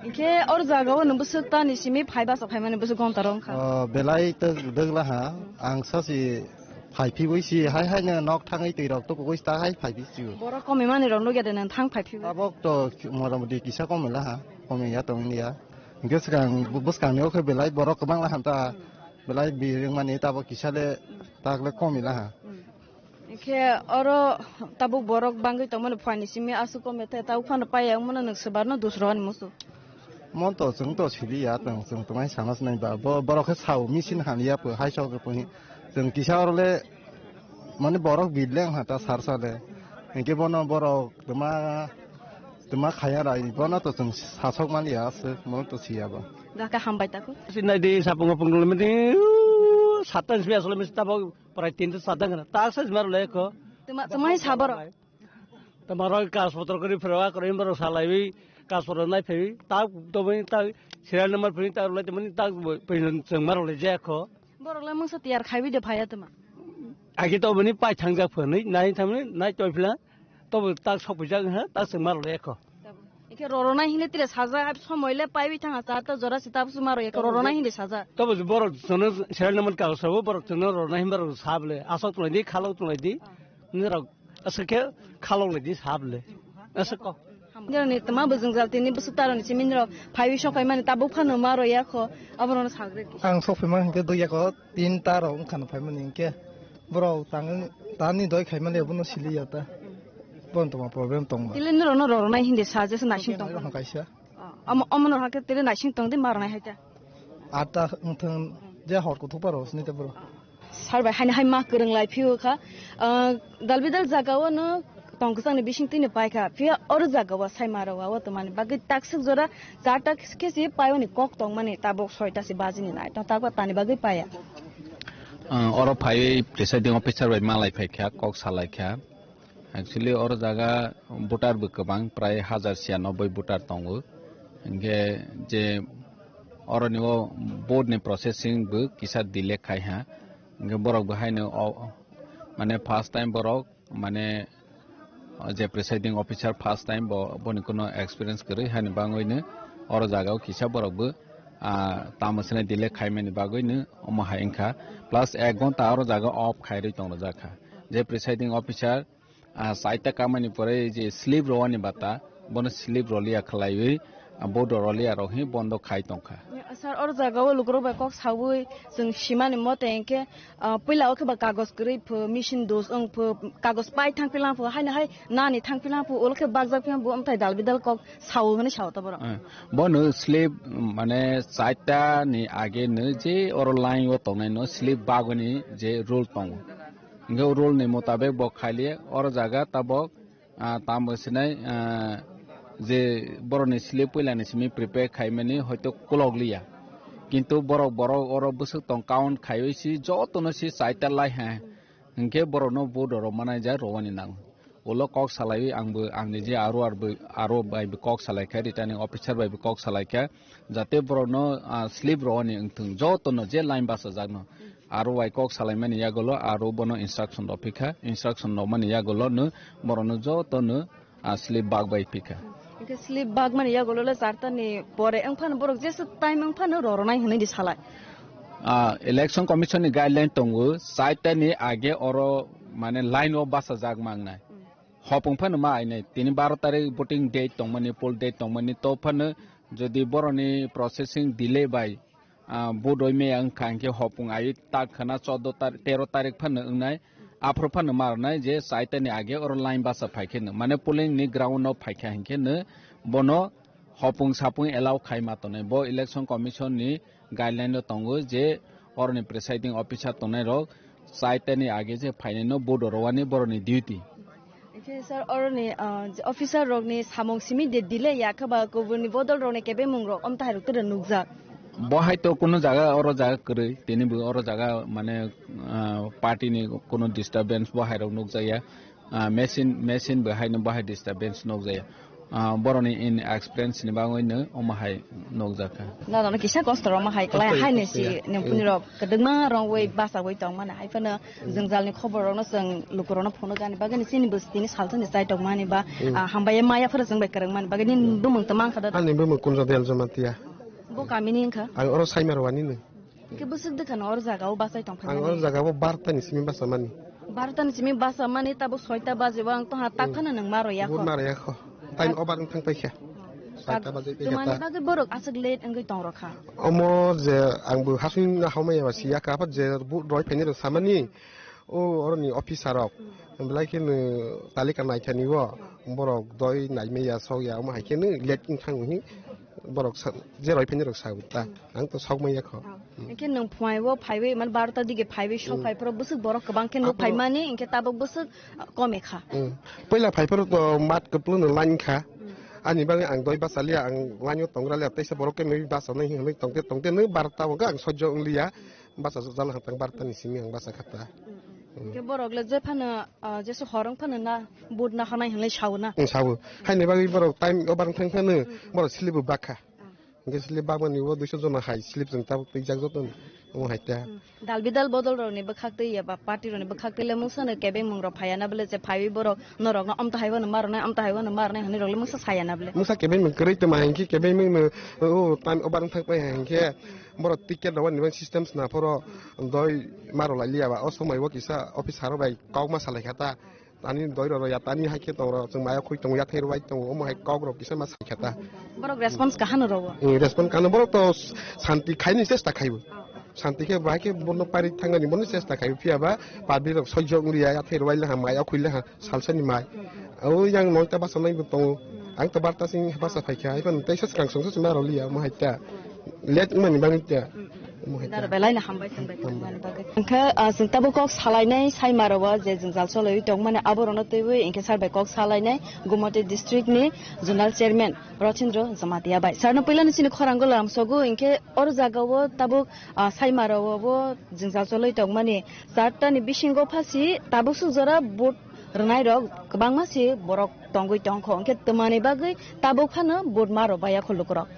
Inke or jaga o nungbu sukta ni simi phaiba so phaimani busu gonta rong kha. Oh, belai to degla ha. Ang sasi phai phibui si hai hai no nok thangai twi rok to kugui sta hai phai bi si. Borok komi mani rok nugya de nang thang phai phibui. Tabok to motamoti kisa komila ha. Komi ya tong ya. Inke swkang bu-, bwskang ni o khe belai borok kwbang la ham ta. Belai bi rwngmani tabok kisa le tak le komila ha. Hwnkhe oro tabuk borok bangwi tongmani phuarni simi aswk kome tei tabuk phano paiya wngmano nwng swbarno dusro ani musu. Mon to chwng to siliya tong chwng twmai sana sinai ba bo borok khe sao misin hamya pho hai sok pho chwng kisa oro le mane borok bidleng ha ta sar sale hinkhe bono borok twma twma khaya rai bono to chwng sasok maliya aswk mon to siya bo. Daka hambai tako. Sinai di sapung apung dole mani satan simi asole mista bo. Prai tinta sadang kana. Tak sa jmar le ko. Tuma, tuma hi sabaro. Tamaro kas potro kori phrewa kori maro salaiwi kas potro nai phewi. Tak to bini tak serial number phewi tak lai temani tak phewi chwng maro le je ko. Borok le mungsa tiyar khaiwi de phaya tuma. Agi to bini pai thangjak phani nai thamni nai toi phila. To bo tak sok pujak ha tak chwng maro le ko. Eke rorona hinde tire saja, ab somoi le paiwi thang ha, charta jora sita busu maro eke rorona hinde saja. Tobo je borok jono serial number ka sabo borok jono rorona himba rok sable, asok tulai di, khalok tulai di, nirok asok khe khalok lai di sable, asok ko. Nirok ni tama bujung jal tini busu taro ni simin rok phaiwi sok kai mani tabuk phano maro ya kho, abo rok no sagre. Ang sok phima hingke dui ya ko. Tin ta rok wngkha no phaimani hinkhe borok tang tani doi khaimani abono siliya ta. Bon tongma problem tongma. Tile norok no rorok nai hindi sa jesa naising tong. Rok kaisa. Omo omo no hakhe tile naising tong de marok nai hai ta. Ata wngthang je hor kuthuk paro sini te bro. Sar bai haini hai ma kwrwng lai phiyo kha. Ah, dalbidal jaga o no tong kwchangni bising twino paikha. Phiya oro jaga o sai maro o tongmani bagwi takswk jora char ta khe se paioni kok tongmani tabuk soi ta se bajini nai tong takba tani bagwi paiya. Ah, oro phaiwi presiding officer bai malai phaikha, kok salaikha. Actually, oro jaga voter bo kwbang, prai hajar siyanoboi voter tongo. Hinkhe je oroni o vote ni processing bo kisa delay khai ha. Hinkhe borok bo haino o, mane first time borok mane, o je presiding officer first time bo, boni kuno experience kwrwi, hani bangwi no oro jaga o kisa borok bo, ah, tamo sene delay khaimani bagwi no omo hai wngkha. Plus ek ghonta oro jaga off khairwi tong rwjak kha. Je presiding officer, ah, saita kamani pore je slip rwani bata, bono slip rwliya khwlaiwi, ah, bodo rwliya rok hi bondo khai tongkha. Sir, oro jaga o lukurok bai kok saui chwng simani mote hinkhe, ah, puila o khe ba kagoj kwrwi pho, machine dos wng pho, kagoj pai thang philang pho, haino hai nani thang philang pho, ulo khe bakjak philang bo, amthai dal bidal kok sao hwnwi sao ta borok. Eh, bono slip, mane, chaita ni age no je oro line o tongnai no slip bagwi ni je rule tongo. Hinkhe o rule ni motabek bo khailiya, oro jaga tabok, ah, tamo sinai, ah, je borokni slip puilani simi prepare khaimani hoito kolok liya. Kintu borok, borok oro bwswk tong count khaiwi si jotono si chaita lai ha. Hinkhe borokno vote rok manai ja rwani nango. Ulo kok salaiwi angbo, angni je aro arbo, aro bai bo kok salaikha, returning officer bai bo kok salaikha. Jate borokno, ah, slip rwani wngthung, jotono je line bachajakno. Aro bai kok salaimani yagulo aro bono instruction rok phikha, instruction rwmani yagulo no borokno jotono, ah, slip bag bai phikha. Hwnkhe slip bag mani yagulo le charta ni pore wngphano borok jesa time wngphano roroknai hwnwi di salai. Ah, election commission ni guideline tongo, chaita ni age oro mane line o bachajak mangnai. Hopung phano ma ainai, tini baro tarik voting date tongmani, poll date tongmani, to phano jodi boroni processing delay bai, ah, vote roi maya wngkha hinkhe hopung ai tak khana chordo tar-, tero tarik phano wngnai, aphuru phano ma rwnai je chaita ni age oro line bacha phai khe no, mane polling ni ground o phai kha hinkhe no bono hopung sapung allow khai ma tongnai. Bo election commission ni guideline o tongo je oroni presiding officer tongnai rok chaita ni age je phainai no vote rowani boroni duty. Hwnkhe sir, oroni, ah, officer rokni samung simi de delay ya khe ba kubuni bodol rokni kebemung rok omtahai rok tere nukjak. Bo hai to kuno jaga oro jaga kwrwi, tini bo oro jaga mane, ah, party ni kuno disturbance bo hai rok nukjak ya. Ah, machine, machine bo hai no bo hai disturbance nukjak ya. ah, borokni in experience ni bagwi no omo hai nukjakha. Nono kisa kosto rok ma hai klai Kosto, hai ni kosto si ya. Nengphuni rok kwdwkma rong wei basa wei tong mani hai phano jwngjal ni khobor rok no chwng luku rok no phunuk ani bagwi ni chini bwswk tini salsa ni chai tong mani ba, ah, hambai maya phano chwng bai kwrwng mani bagwi ni bumung tong mankha da. Ani bumung Kunjo Del Jamatia. Bo kami ni wngkha? Ang oro Saimarwani no. Hingke bwswk dwkhano oro jaga o bachai tong Ang oro jaga o barta ni simi basa mani. Barta ni simi basa mani tabuk soita baje o ang tongha tak phano nwng maro yakho. Bur maro yakho. Time over wng thang paikha. Soita baje paikha Twmani ta. Bagwi borok aswk late wngwi tong rokha. Omo je ang bo hasing na homa ya si yakha apat je bu roi pheni rok samani. O oroni officer rok. Belai khe no talika naithani o. Borok doi naimaya sok ya omo hai khe no late wng thang hi. Borok sa-, je roi pheni rok sa ta. Ang to sok maya kho. Hingke nwng phuai o phaiwi, man barota dige phaiwi sok phai phoro bwswk borok kwbang khe nuk Abo- phaimani, hingke tabuk bwswk, ah, kome kha. Hmm. Puila phai phoro to mat kwplwng no line kha. Ani bagwi ang doi basa liya, ang line o tongra liya, teisa borok khe nui basa nai hinwi tongte tongte nui barota o ang sojjo wng liya. Basa jala hantang barota ni simi ang basa kha ta. Hingke borok le je phano, ah, jesu hor wng phano na, but na hanai hinwi sao na. Ang sao. Haini bagwi borok time over wng thang phano, borok slip bo bakha. Hingke slip bakmani o duiso jona hai slip jwng tabuk twijak joto ni omo hai ta. Hmm. Dal bidal bodol rok ni bwkhak twi ya ba party rok ni bwkhak twi le mungsa no kebeng mung rok phaiya na bole je phaiwi borok norok no amta hai wano mar nai amta hai wano mar nai hinwi rok le mungsa saya na bole. Mungsa kebeng mung kwrwi tongma hinkhe kebeng mung no o time over wng thang pai hinkhe borok ticket rok ni system sna phoro doi maro lai liya ba o somoi o kisa officer rok bai kok ma salai kha ta. Tani doi rok ya tani hai khe tong rok chwng maya khoi tongo yathai rwbai tongo omo hai kok rok kisa ma sai kha ta. Borok response kahano rwo. Eh, response kahano borok to santi khaini chesta khaibo. Santi khe bahai khe bono pari thangani bono chesta khaibo phiya ba public rok sojjo wng liya yathai rwbai le ha maya khoi le ha salsa ni mai. O yang noita basa nai bo tongo. Ang to barta sing basa phai kha hai phano teisa swkang song se ma rw liya omo hai ta. Let wngmani bagwi ta. Daro belai no hambai song bai. Hambai. Hingkhe, ah, chwng tabuk kok salainai sai maro o je jwngjal choloi tongmani aborokno twiwi hingkhe sar bai kok salainai Gumoti district ni zonal chairman Rochindro Jamatia bai. Sarno puila ni chini khorang go lamsogo hingkhe oro jaga o tabuk, ah, sai maro o bo jwngjal choloi tongmani charta ni bisingo phasi tabuk suk jora vote rwnai rok kwbangma si borok tongwi tongkho hingkhe twmani bagwi tabuk phano vote maro baya kho lukurok.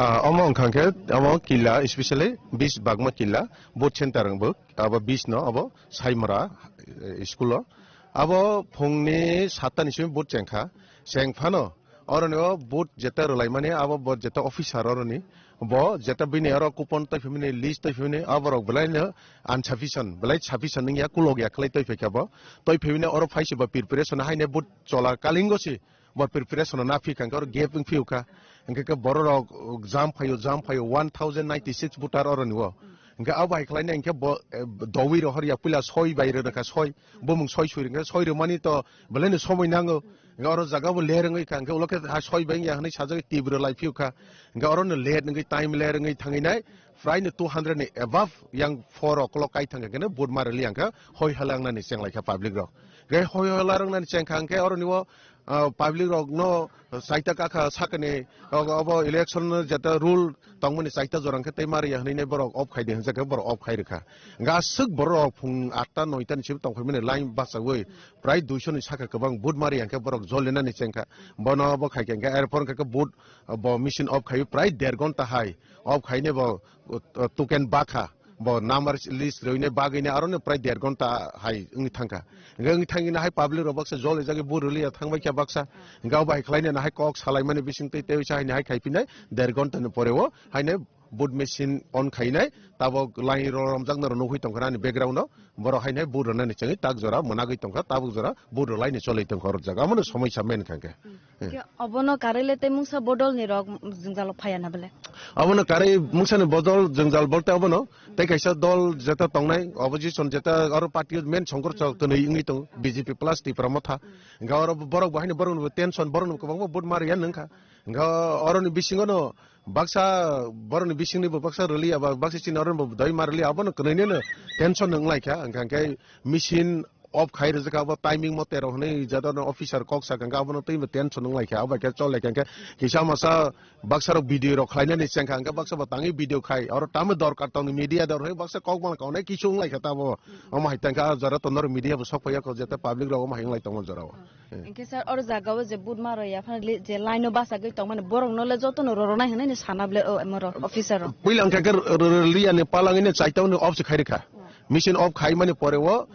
Ah, omo wngkha khe, omo killa, especially bis bagma killa, vote center wngbo, abo bis no, abo Saimora, eh, school o. Abo phungni satta ni simi vote chengkha, cheng phano, oroni o vote jeta rwlaimani, abo bo jeta officer oroni, bo jeta bini oro coupon twi phimani, list twi phimani, abo rok belai no unsufficient, belai sufficient wngya, kulok ya khlai twi phaikha bo, twi phimani oro phaisi bo preparation haine vote chola kalingo si, bo preparation na phi kha, oro gap wng phiu kha. Hingke ke borok rok jam phaio, jam phaio, one thousand ninety six voter oro ni o. Hingke abo hai khlai na hingke bo, eh, dowi rohor ya puila soi bai rwna kha soi, bumung soi sui rwna soi rwmani to belai no somoi nango. Hingke oro jaga bo ler wngwi kha, hingke ulo khe ha soi bai ya hwnwi sajagwi tibro lai phiu kha. Hingke oro no let wngwi time ler wngwi thangwi nai, prai no two hundred ni above yang four o'clock kai thang khe no vote ma rwli ang kha, hoi hala wngna ni cheng lai kha public rok. Hingke hoi hala wngna ni cheng kha hingke oro ni o ah, public rok no saita kakha sakani, obo, obo election no jeta rule tongmani saita jorang khe tei mari ya hwnwi borok off khai di hwnjak khe borok off khai rwkha. Hingke aswk borok rok phung atta noita ni simi tong phaimani line bachaui prai duiso ni saka kwbang vote mari ya hwnkhe borok jol lenani chengkha. Bono bo khai khe hingke airport hwnkhe vote, ah, bo machine off khai prai der gonta hai off khai ne bo, uh, uh, token bakha. Bo number list rwine bagwine aro no prai der gonta hai wngwi thangkha. Hingke wngwi thangwi nahai public rok baksa jol rijagwi bu rwliya thangbai kha baksa. Hingke abo hai khlaina nahai kok salaimani bising tei tei sa hai nahai khai phinai der gonta ni pore o haine vote machine on khainai tabok line rok romjak noro nugwi tongkha ani background o borok haine vote rwnani chengwi tak jora mwnagwi tongkha tabok jora vote rwlaini cholwi tongkha oro jaga omono somoi sa main kha hingke. Khe obono karwi le tei mungsa bodol ni rok jwngjalo phaiya na bole? Abono karwi mungsa ni bodol jwngjal bolte obono tei kaisa dol jeta tongnai opposition jeta aro party o main songkor chok twnwi wngwi tongo B J P plus Tipra Motha. Hingke oro borok bo haino borok no tension borok no kwbangma vote ma rwya nung kha. Hingke oro ni bisingo no baksa borok ni bising ni bo baksa rwliya ba baksa chini oro ni bo doi ma rwliya abono kwnwi no tension wng lai kha. Hingke hingke machine Off khai rijak abo timing mote rok hwnwi jadano officer kok sakha hwnkhe abono twi tension wng lai kha, abo khe chol lai kha hwnkhe kisa masa baksa rok video rok khlainani chengkha hwnkhe baksa bo tangwi video khai oro tamo dorkar tongni media dor hwnwi baksa kok mangkha onai kisu wng lai kha tabo. Omo hai tangkha ah jora to norok media bo sok phaiya kho jete public rok omo hai wng lai tongo jora o. Hwnkhe sir, oro jaga o je vote ma rw ya phano le-, je line o bachagwi tongmani borok no le joto no rw rwnai hwnwi ni sana bwle o, emo rok officer rok. Puila hwnkhe khe rw-, rw-, rw-, liya ni palangwi ni chaita hwnwi off se khai rwkha. Machine off khai mani pore o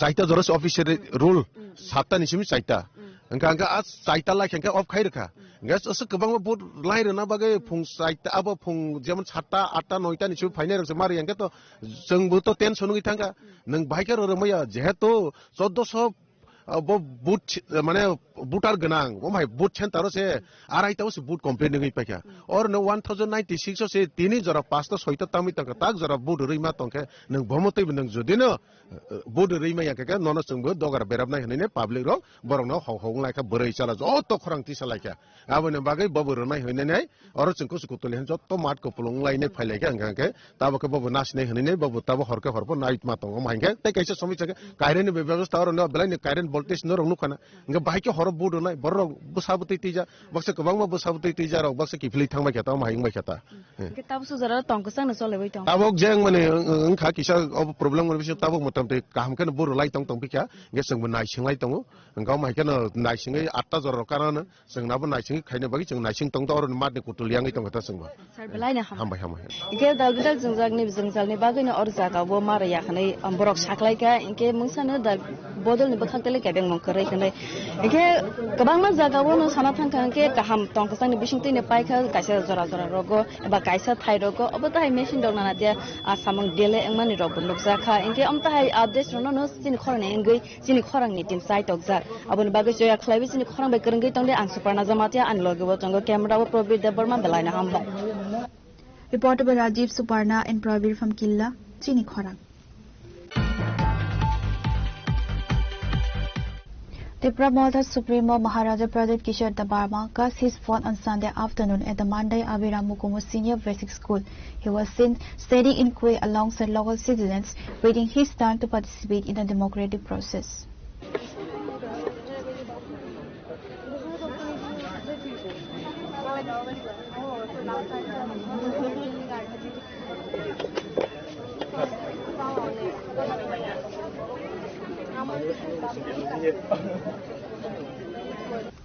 chaita jora se officer rule satta ni simi chaita. Hwnkha hwnkhe a chaita lai khe off khai rwkha. Hwnkhe aswk kwbangma vote line rwna bagwi phung chaita abo phung jemon satta atta noita ni simi phainai rok se ma rw ya hwnkhe to chwng bo to tension wngwi thangkha. Nwng bahai khe rw rwmaya jehetu choddoso ah, bo vote, mane voter gwnang, bo hai vote center o se arai ta o se vote complete nugwi paikha. Or no one thousand ninety six o se tini jora pasta soita tamwi tongkha, tak jora vote rwi ma tongkhe, nwng bomo twi nwng jodi no, eh, vote rwi ma ya khe, nono chwngbo dogar berapnai hwnwi ne public rok borok no hok hok wng lai kha, bwrwi chala joto khorang tisa lai kha. Aboni bagwi bobo rwnai hwnwi nai, oro chwng kusu kutuli hin jotto mat kupulung wnglainai phailaikha, hwnkha hwnkhe tabok khe bobo nasinai hwnwi nai, bobo tabok hor khe hor bo nai ma tongo, omo hai khe tei kaisa somoi chakhe current ni bebostha oro no belai ni current voltage norok nukha na, hwnkhe bahai khe horo vote rwnai, borok rok bwsa bwtwi twijak, baksa kwbangma bwsa bwtwi twijak rok baksa kiphilwi thangbai khe ta, omo hai wngbai khe ta. Hwnkhe tabuk sujara tong kwchang no cholaibai tong. Tabok jeng mani wng-, wng-, wngkha kisa obo problem ni bising tabok motamtwi kaham khe no vote rwlai tong tong phikha, hwnkhe chwngbo naisinglai tongo, hwnkhe omo hai khe no naisingwi atta jora rok karano. Chwng nabo naising khaina bagwi chwng naising tong do, oro matni kutul yangwi tongkha ta chwngbo. Sir, belai no hambai. Hambai, hambai. Hwnkhe dal bidal jwngjak ni jwngjal ni bagwi no oro jaga o ma rw ya hwnwi, um, borok saklai kha, hwnkhe mungsa no dal bodol ni bwkhak tele kebeng mung kwrwi hwnwi. Hwnkhe kwbangma jaga o no sana thang kha, hwnkhe kaham tong kwchang ni bising twi no pai kha, kaisa jora jora rogo eba kaisa thai rogo, obo tahai machine rok nana tia, ah, samung delay wngmani rok bo nukjak kha, hwnkhe omo tahai updates rok no no chini khorang ni wngwi. Chini khorang ni team chai tokjak. Aboni bagwi choya khlaiwi chini khorang bai kwrwngwi tongdi. Ang Suparna Jamatia, ani logi bo tongo camera o Probir Debbarma, belai no hambai. Reporter by Rajiv Suparna and Probir from Killa, Chini Khorang. Tipra Motha Supremo Maharaja Pradyut Kishore Debbarma cast his vote on Sunday afternoon at the Mandai Abhiram Mukumu Senior Basic School. He was seen standing in queue alongside local citizens, waiting his turn to participate in the democratic process.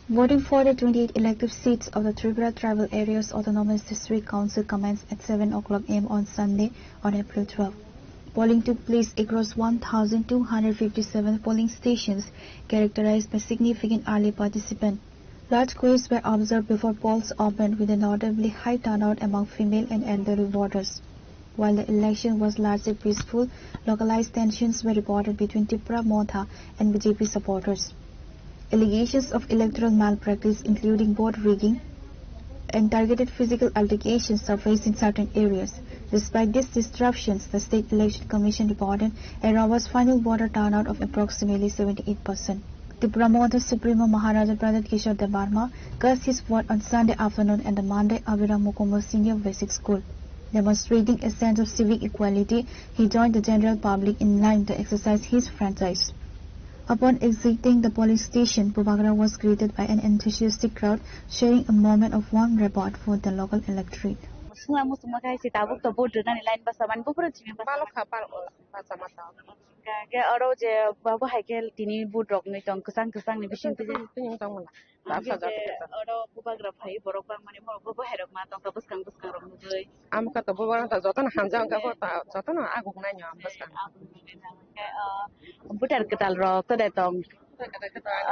Voting for the twenty-eight elective seats of the Tripura Tribal Areas Autonomous District Council commenced at seven o'clock a m on Sunday, on April twelve. Polling took place across one thousand two hundred fifty-seven polling stations, characterized by significant early participant. Large queues were observed before polls opened, with a notably high turnout among female and elderly voters. While the election was largely peaceful, localized tensions were reported between Tipra Motha and B J P supporters. Allegations of electoral malpractice, including vote rigging and targeted physical altercations, surfaced in certain areas. Despite these disruptions, the State Election Commission reported a robust final voter turnout of approximately seventy-eight percent. Tipra Motha Supremo Maharaja Pradyut Kishore Debbarma cast his vote on Sunday afternoon at the Mandai Abhiram Mukumu Senior Basic School. Demonstrating a sense of civic equality, he joined the general public in line to exercise his franchise. Upon exiting the polling station, Bubagra was greeted by an enthusiastic crowd, sharing a moment of warm rapport for the local electorate. Sungla musuma khai si tabuk to vote rwnani line basa mani bufuru chimi basa. Balo kha balo basa mata. Ga ga oro je babu hai khe tini vote rok ni tong kwchang kwchang ni bising twi. Tini tong mala. Ang khe je oro bubagra phai borok bang mani mo bo hai rok ma tong kha bwskang bwskang rok nugwi. Am kha to bubagra ta joto no hamjak ang kha joto no aguk nai no am bwskang. Voter kwtal rok to de tong.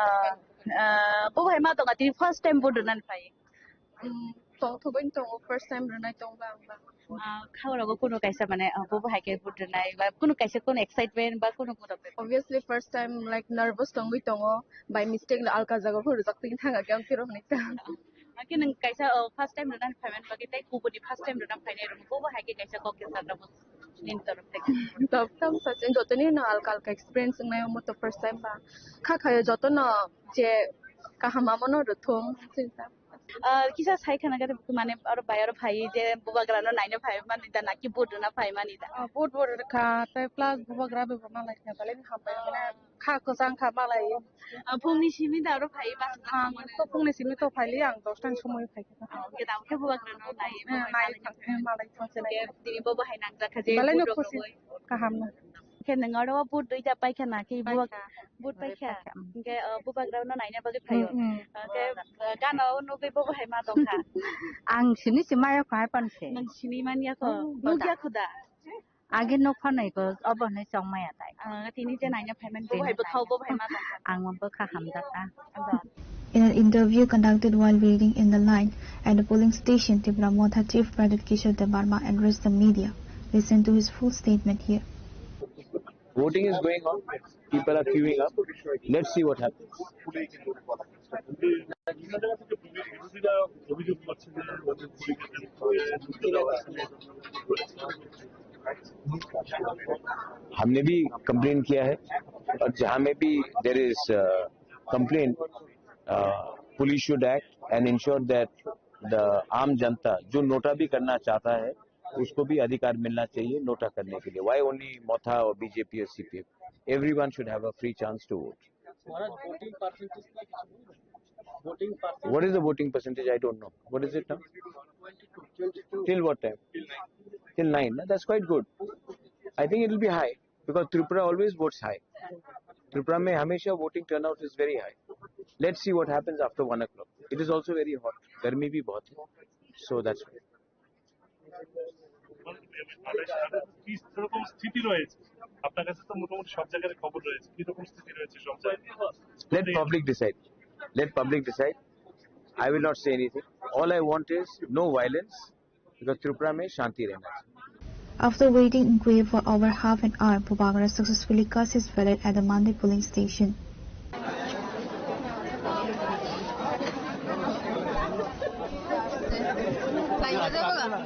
Ah, ah, bo hai ma tong kha tini first time vote rwnani phai. Mm, tong thubui tongo, first time rwnai tong ba ang ba. Ah, kha oro bo kuno kaisa mane, ah, bo bo hai khe vote rwnai ba kuno kaisa kuno excitement ba kuno kuno. Obviously first time like nervous tongwi tongo, by mistake no alka jaga pho rwjak twi thang khe ang phiro hwnwi ta. Hakhe nwng kaisa, oh, first time rwnani phaiman bagwi tei kubuni first time rwnani phainai rwng bo bo hai khe kaisa kok khe sakra bo nini torof thai. Tam tam sa chwng jotoni no alka alka experience wngnai omo to first time ba kha khayo jotono je kaham amo no rwthung. Ah, kisa sai khana khe mane oro bai oro phai je bubagra no naina phai mani da naki vote rwna phai mani da. Ah, vote vote kha, tai plus bubagra be bo malai kha, belai ni hambai mane kha kwchang kha malai. Ah, phungni simi da oro phai bus. Ang to phungni simi to phai li, ang dos ta ni somoi phai kha. Ah, ke da khe bubagra no nai. Eh, nai thang, eh, malai thang se nai. Ke tini bo bo hai nang jakha je belai no vote rok khusi rogoi. Kaham no. Khe nwng oro vote duita paikha na, khe bo vote paikha. Hinkhe, uh, bubagra no naina bagwi phaio. Hinkhe, uh, gana o nugwi bo bo hai ma tongkha. Ang sini si maya kho hai pan se. Nwng sini manya kho. Nugya kho da? Age nuk phanai ko, obo hinui chongmaya tai. Ah, tini je naina phaimani bo hai bo thao bo hai ma tongkha. Ang bo kha hamjak a. In an interview conducted while waiting in the line at the polling station, Tipra Motha Chief Pradyut Kishore Debbarma addressed the media. Listen to his full statement here. Voting is going on. People are queuing up. Let's see what happens. हमने भी कंप्लेन किया है और जहां में भी there is complaint, police should act and ensure that the आम जनता जो नोटा भी करना चाहता है उसको भी अधिकार मिलना चाहिए नोटा करने के लिए. Why only Motha or B J P or C P M? Everyone should have a free chance to vote. What is the voting percentage? I don't know. What is it now? Till what time? Till nine. No? That's quite good. I think it will be high because Tripura always votes high. Tripura में हमेशा voting turnout is very high. Let's see what happens after one o'clock. It is also very hot. गर्मी भी बहुत है. So that's why. কি রকম স্থিতি রয়েছে? আপনার কাছে তো মোটামুটি সব জায়গার খবর রয়েছে, কি রকম স্থিতি রয়েছে সব জায়গায়? Let public decide. Let public decide. I will not say anything. All I want is no violence because Tripura में शांति रहना चाहिए. After waiting in queue for over half an hour, Bubagra successfully cast his ballot at the Mande polling station.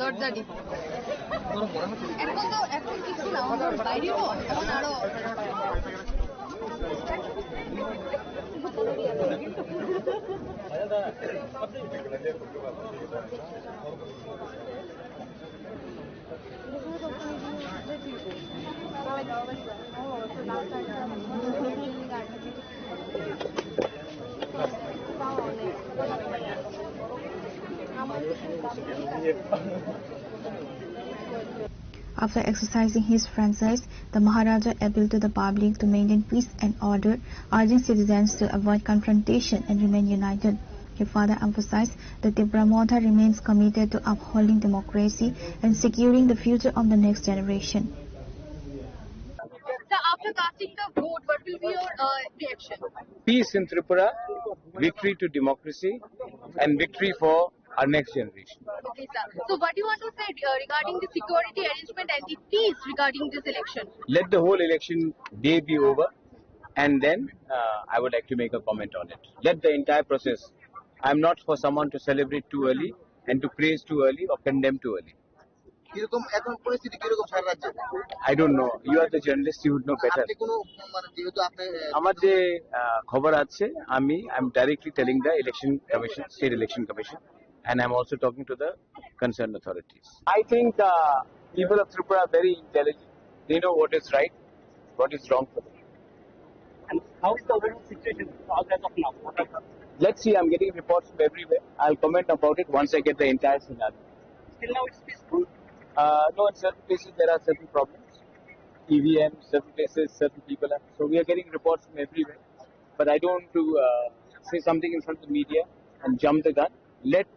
দরজা দি। এখন তো, এখন কিছু না, এখন বাইরেও, এখন আরো। After exercising his franchise, the Maharaja appealed to the public to maintain peace and order, urging citizens to avoid confrontation and remain united. He further emphasized that Tipra Motha remains committed to upholding democracy and securing the future of the next generation. Sir, after casting the vote, what will be your, uh, reaction? Peace in Tripura, victory to democracy, and victory for our next generation. Okay, sir. So, what do you want to say, uh, regarding the security arrangement and the peace regarding this election? Let the whole election day be over, and then, uh, I would like to make a comment on it. Let the entire process. I'm not for someone to celebrate too early and to praise too early or condemn too early. কিরকম এখন পরিস্থিতি কিরকম সারা রাজ্যে? I don't know. You are the journalist, you would know better. আপনি কোনো, মানে, যেহেতু আপনি, আহ, আমার যে, আহ, খবর আছে, আমি, I'm directly telling the election commission, state election commission, and I'm also talking to the concerned authorities. I think, uh, people of Tripura are very intelligent. They know what is right, what is wrong for them. And how is the overall situation as of now? Let's see, I'm getting reports from everywhere. I'll comment about it once I get the entire scenario. Till now, it's peaceful? Uh, no, in certain places there are certain problems. E V M, certain places, certain people. Are, so we are getting reports from everywhere. But I don't want to, uh, say something in front of the media and jump the gun. Let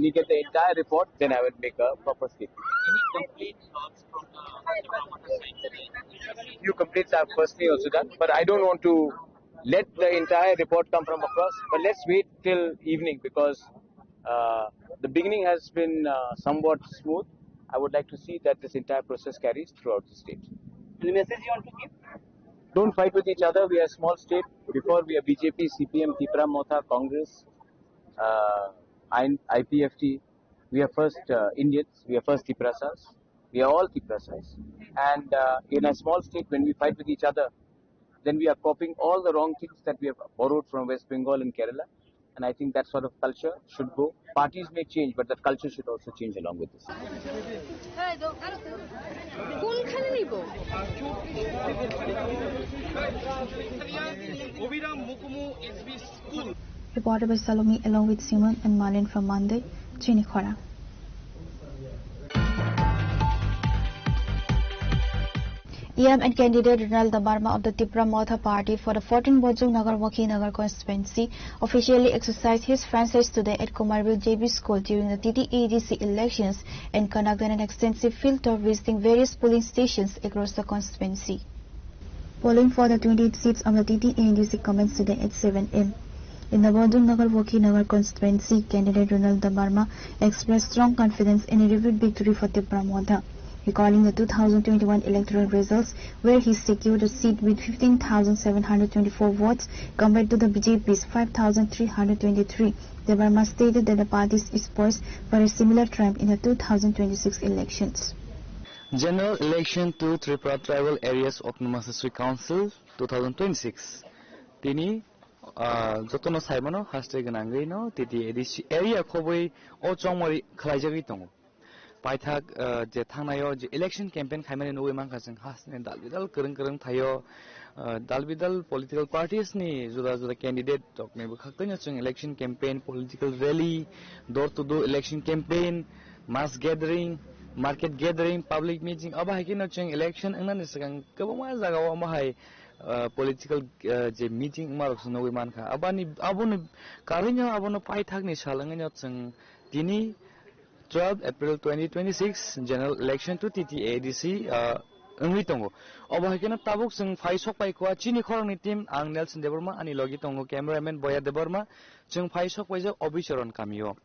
me get the entire report, then I will make a proper statement. Any complaints or from the Tipra Motha side? Few complaints I've personally also done, but I don't want to let the entire report come from across. But let's wait till evening because, uh, the beginning has been, uh, somewhat smooth. I would like to see that this entire process carries throughout the state. Any message you want to give? Don't fight with each other. We are a small state. Before we are B J P, C P M, Tipra Motha, Congress, uh, I P F T. We are first, uh, Indians. We are first Tiprasas. We are all Tiprasas. And, uh, in a small state, when we fight with each other, then we are copying all the wrong things that we have borrowed from West Bengal and Kerala. And I think that sort of culture should go. Parties may change, but that culture should also change along with this. কোনখানে নিব? Reporter by Salome along with Simon and Malin from Mandai, Chinikhora. E M and candidate Ronald Debbarma of the Tipra Motha Party for the fourteen Bojong Nagar Wakhi Nagar constituency officially exercised his franchise today at Komarbil J B School during the T T A D C elections and conducted an extensive field tour visiting various polling stations across the constituency. Polling for the twenty-eight seats of the T T A D C commenced today at seven a.m. In the Bojong Nagar Wakhi Nagar constituency, candidate Ronald Debbarma expressed strong confidence in a repeat victory for Tipra Motha, recalling the two thousand twenty-one electoral results where he secured a seat with fifteen thousand seven hundred twenty-four votes compared to the B J P's five thousand three hundred twenty-three. Debbarma stated that the party is poised for a similar triumph in the two thousand twenty-six elections. General election to Tripura Tribal Areas Autonomous District Council two thousand twenty-six. Tini ah, jotono saimano haste gwnangwi no T T A D C area khobwi o chongmari khlaijagwi tongo. Paithak ah, je thangnaio je election campaign khaimani nugwi mankha chwng hasteni dal bidal kwrwng kwrwng thaio, ah, dal bidal political parties ni juda juda candidate rokni bwkhak twino chwng election campaign, political rally, door to door election campaign, mass gathering, market gathering, public meeting, abo hai kheno chwng election wngnani swkang kwbangma jagao omo hai ah, political ah, je meeting wngma rok se nugwi mankha. Aboni aboni karwino abono paithakni sal wngwino chwng tini twelve April twenty twenty-six general election to T T A D C ah, wngwi tongo. Obo hai kheno tabuk chwng phai sok pai kha chini khoroknwi team, ang Nelson Debbarma, ani logi tongo cameraman Boya Debbarma. Chwng phai sok paijak Obichoron kamio.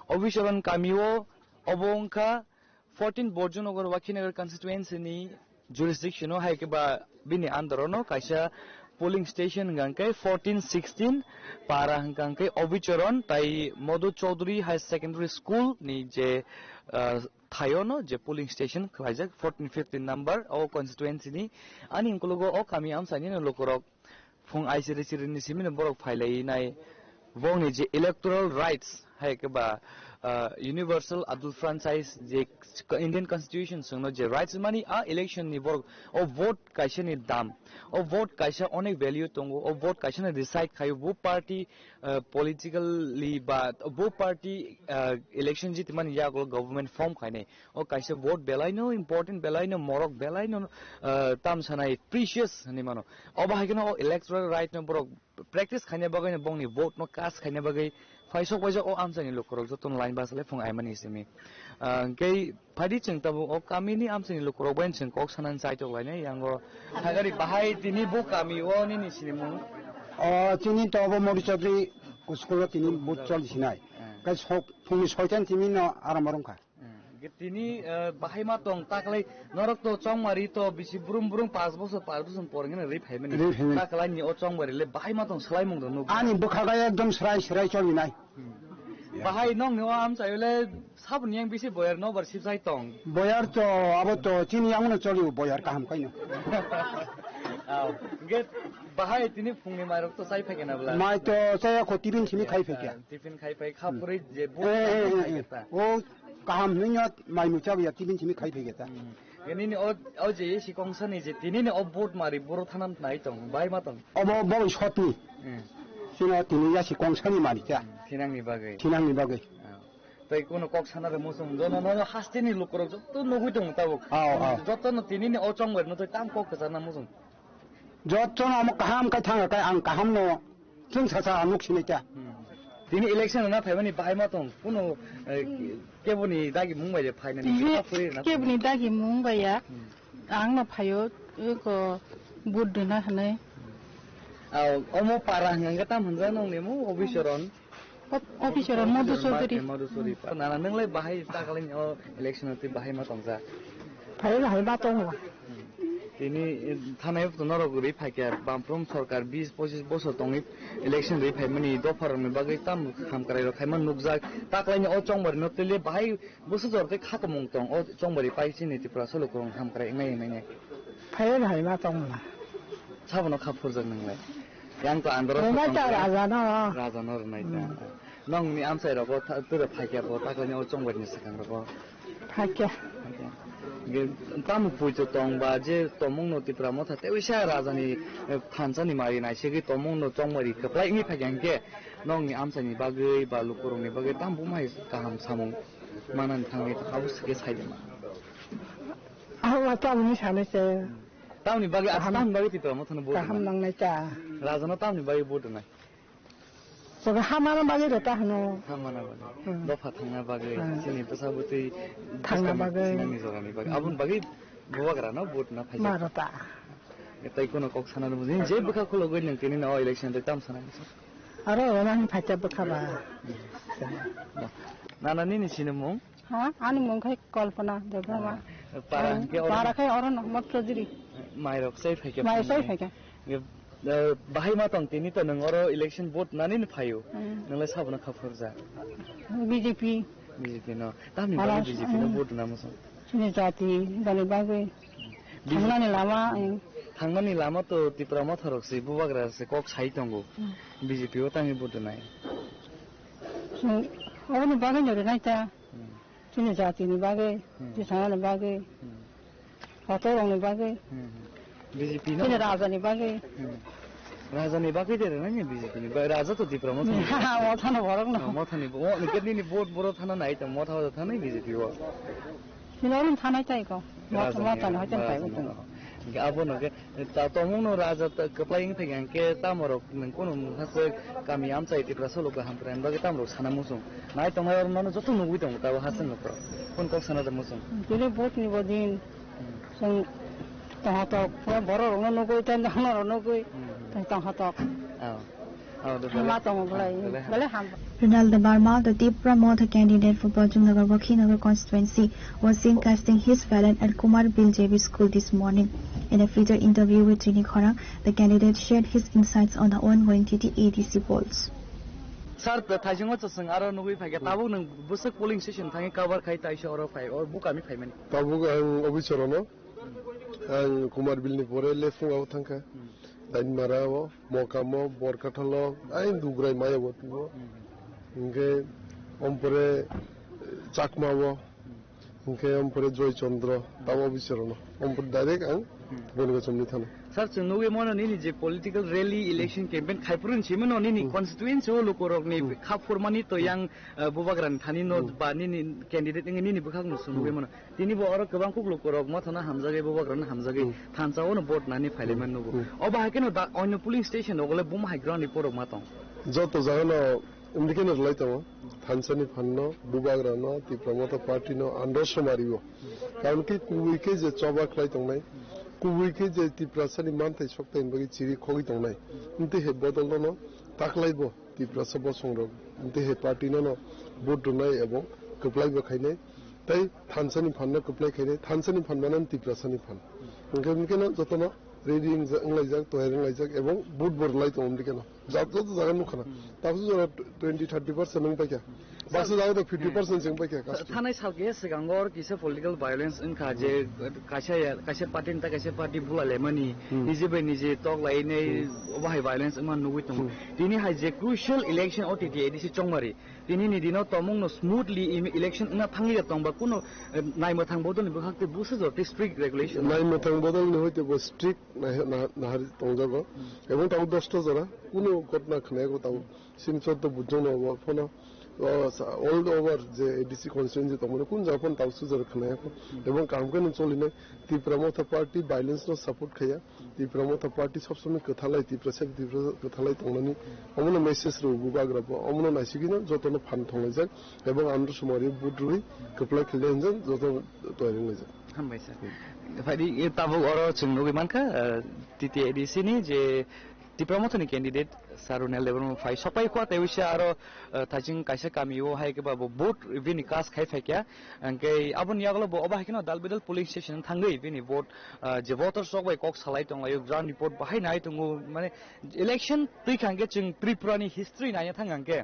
Obichoron kamio obo wngkha fourteen Borjunagar Wakhinagar constituency ni jurisdiction o hai khe ba bini under o no kaisa polling station hwnkha khe fourteen sixteen para hwnkha khe Obichoron tai Madhu Chaudhary High Secondary School ni je ah, thaio no je polling station khlaijak fourteen fifteen number o constituency ni ani ukologo o kami amchaini no lukurok phung aisiri siri ni simi no borok phailai nai. Bongni je electoral rights hai khe ba ah, universal adult franchise je Indian constitution songno je rights mani a election ni borok o vote kaisa ni dam, o vote kaisa onek value tongo, o vote kaisa no decide khaio bo party ah, politically ba bo party ah, election jitimani yago government form khainai. O kaisa vote belai no important, belai no morok, belai no ah, tam sanai precious hinwi mano. Obo hai kheno o electoral right no borok practice khaina bagwi no bongni vote no cast khaina bagwi phai sok paijak o amchaini lukurok jotono line bus le phung aimani simi. Ah, hwnkhe phaidi chwng tabuk o kamini amchaini lukurok bai chwng kok sanani chaitok lainai yango. Hagari bahai tini bo kami o nini sinimung? O chini to obo Mori Chaudhary school o tini vote choli sinai. Kai sok phungni soitan timi no aram rwngkha. Hmm. Tini eh, bahai ma tong taklai norok to chongmari to bisi brum brum pas bosor pas bosor por ngene ri phaimani. Ri phaimani. Taklai ni o chongmari le bahai ma tong swlaimung do nuk. Ani bwkha ga ekdom srai srai choli nai. Bahai nong ni o am chai le sabun yang bisi boyar no bar sip sai tong. Boyar to abo to chini yang no choli boyar kaham kaino. Aw, ge bahai tini phungni mairok to sai phai kena bla. Mai to saya ko tibin simi khai phai kya. Tiffin khai phai kha puri je bu Eh, eh, khai eh, khai eh. keta. O kaham hwnwi no mai muchak ya tibin simi khai phege ta. Nini o o je si kongsa ni je tini ni o vote mari boro thanam nai tong bai ma tong. Obo bo shot ni. Hmm. Sino tini ya si kongsa ni mari ta. Thinang ni bagwi. Thinang ni bagwi. Ah. Tai kono kok sana re musung jono no haste ni lukurok joto nugui tong tabuk. Aw, aw. Joto no tini ni o chong bai no tai tam kok sana musung. Jottono omo kaham kai thanga kai ang kaham no chwng sacha nuk sinai ta. Tini election na phaimani bahai ma tong kuno keboni dagi mung bai de phainani Ihe kha phuri na. Keboni dagi mung bai ya ang no phaio ko bud dina hanai. Aw omo para hanga tam hanja nong nemu obisoron. Officer Madhu Chaudhary. Madhu Chaudhary. Nana nwnglai bahai takalini o election twi bahai ma tongja. Phai bahai ma tongo. Tini thanai norok ri phaikya bamprum sarkar bis pochis bosor tongwi election ri phaimani dopharokni bagwi tam hamkrai rok khaima nukjak taklaini o chongmari no tele bahai bwsajor tei khakomung tong o chongmari pai chini Tripura salo kwrwng hamkrai wngnai wngnai. Phai bahai ma tongla. Sabono kha phurjak nwnglai. Yang to andro Rwna sa ta tongkha. Raja no. Raja no rwnai ta. Hmm. Nong ni amchai rogo ta, tura phaikya bo ta kanya o chongbai ni sakang rogo. Phaikya. Phaikya. Ge, tamo puitu tong ba je tomung no Tipra Motha te wisa raja ni, eh, thansa ni mari nai se ge tomung no chongbai ri khaplai ni phaikya hingke nong ni amchai ni bagwi ba lukurok ni bagwi tamo bumai kaham samung manani thangwi abo sike sai de ma. Abo ma tamo ni sanai se. Tamni bagwi, kaham, tamni bagwi Tipra Motha no vote kaham rwnai. Nangnai ta. Raja no tamni bagwi vote rwnai. Sobe hamana bagwi rwta hwno. Hamana bagwi. Hmm. Dopha thangna bagwi. Hmm. Chini bwsa bwtwi thangna bwskang bagwi. Nangni jorani bagwi. Hmm. Aboni bagwi bubagra no vote na phaijak. Ma rwta. Tei kono kok sana rwmani. Je bwkha khulogwi nwng tini no election tei tam sana. Aro rwna hin phaijak bwkha ba. Nana nini sinimung? Ha, ani mung khai Kalpana Debbarma. Ah, para hingke oro para khai oro no Mot Chowdhury. Mairok sai phaikha. Mai sai phaikha. Nge, eh, bahai ma tong tini to nwng oro election vote nani ni phaio. Hmm. Nwng lai sabona kha phurja. B J P. B J P no. Tamni bagwi B J P no vote na muso. Chini jati bani bagwi. Thangnani lama, eh. Thangnani lama to Tipra Motha rok se bubagra se kok sai tongo. Hmm. B J P o tangwi vote nai. Chwng oboni bagwi no rwnai ta. Hmm. Chini jatini bagwi, hmm, tisanani bagwi, hmm, hotorokni bagwi, hmm, hmm. B J P no? Chini rajani bagwi. Hmm. Rajani bagwi de rwnai ni B J P ni bagwi. Raja to Tipra Motha ni. Mothano borok no. Ah, Mothani bo-, o, nini vote borok thana nai to, Motha thana B J P o. Chini orom thanai tai ko. Motha, Motha no hoitan pai. Raja no. Hingke abono khe ta tongmungno raja ta kwplai wng thangya hingke tamorok nwng kunu mungha se kami amchai Tiprasa logo hamkrai bagwi tamorok sana muchung. Nai tongnai oro nono joto nugwi tongo tabo haste nokro. Phone kok sana da muchung. Tini vote ni bodin. Hmm. Chwng tongha tok, pura borok rokno nugwi, tei nono rok nugwi, hmm, tei tongha tok. Oh. Oh, the Hama tongo belai, ah, belai ham. Belai ham. Ronald Debbarma, the Tipra Motha candidate for Pochannagar Bokhinagar constituency, was seen casting his ballot at Kumar Bill J B School this morning. In a feature interview with Trini Khorang, the candidate shared his insights on the ongoing T T A D C polls. Sir, the thaisingo chwng aro nugwi phaikha, tabuk nwng bwswk polling station thangwi cover khai taisa oro phai, or bukami phaimani. Tabuk ang office orono, ang Kumar Bill ni pore left wng abo thangkha. Hmm. Dainmara o, Mokamo, Borkathalo, ai Dugrai maya bo tubo. Hmm. Hingke ompore Chakma o, hmm, hingke ompore Joy Chandra, tabo bisero no. Ompore direct ang, hmm, boni gachom ni thano. Sir, chwng nugwi mano nini je political rally, election campaign khai phuru hinwi mano nini, hmm, constituency o lukurok ni, hmm, kha phurmani to, hmm, yang, eh, bubagrani thani no, hmm, ba nini candidate wngwi nini bwkhak no chwng nugwi, hmm, mano. Tini bo oro kwbang kuk lukurok Mothano hamjagwi, bubagrano hamjagwi, hmm, thansa ono vote nani phailaimani, hmm, nugo. Hmm. Obo hai kheno da, onyo polling station rok le buma hai ground report rok ma tong. Joto jagano wngwi kheno rwlai tongo. Thansa ni phan no, bubagra no, Tipra Motha party no, andro somari o. Karon khe kubui khe je choba khlai tongnai, kubui khe je Tiprasa ni manthai sokthai ni bagwi chiri khogwi tongnai. Wngtwi hai bodol no taklai bo. Tiprasa bosongrok tei hai party no no vote rwnai ebong kwplai bo khainai tei thansa ni phan no kwplai khainai, thansa ni phan mano Tiprasa ni phan. Hwnkhe, hwnkhe no jotono ready wngja-, wnglaijak, toyar wnglaijak ebong vote bo rwlai tongo hwnkhe no. Ja-, joto jaga nukha na. Hmm. Tabuk jora twenty, thirty percent wng paikha. Baksa jaga do fifty percent se wng paikha. Thanai sal keha swkango oro kisa political violence wngkha je, hmm, kaisa ya, kaisa party ni ta kaisa party bula lemani, hmm, nije bai nije tok lainai, hmm, obo hai violence wngma nugwi tongo. Hmm. Tini hai je crucial election o T T A D C chongmari, tini ni dino tomung no smoothly im-, election wngna thangwi ya tongba kuno, eh, naimwthang bodol ni bwkhak tei busa jora tei strict regulation. Naimwthang bodol ni hoite bo strict nai-, na-, nahar tongjago. Hmm. Ebong tabuk dosta jora kuno ghotna khnayago tabuk. Chini choddo bujong no bo phano, o, sa-, all over je A D C constituency tongmani kun jaga phano tabuk sujak khwnaya kho. Hmm. Ebong kaham khe no cholinai Tipra Motha party violence no support khaya. Tipra Motha party sob somoi kwthalai, Tiprasa, Tiprasa kwthalai tongnani. Omono message rw bubagra bo, omono naisigwi no jotono phan thonglaijak. Ebong andro somari vote rwi kwplai khlai hinjak joto toyar wnglaijak. Hambai sir. Phaidi, e, tabuk oro chwng nugwi mankha, eh, T T A D C ni je Tipra Motha ni candidate Sir Ronald Debbarma phai sokpai kho, tei wisa aro, eh, thaiching kaisa kami o hai khe ba bo vote bini cast khai phaikha. Hwnkhe aboni yagulo bo obo hai kheno dal bidal polling station thangwi bini vote, eh, je voters rok bai kok salai tonglaio, ground report bahai nai tongo, mane election twi kha hwnkhe chwng Tripura ni history naina thang hwnkhe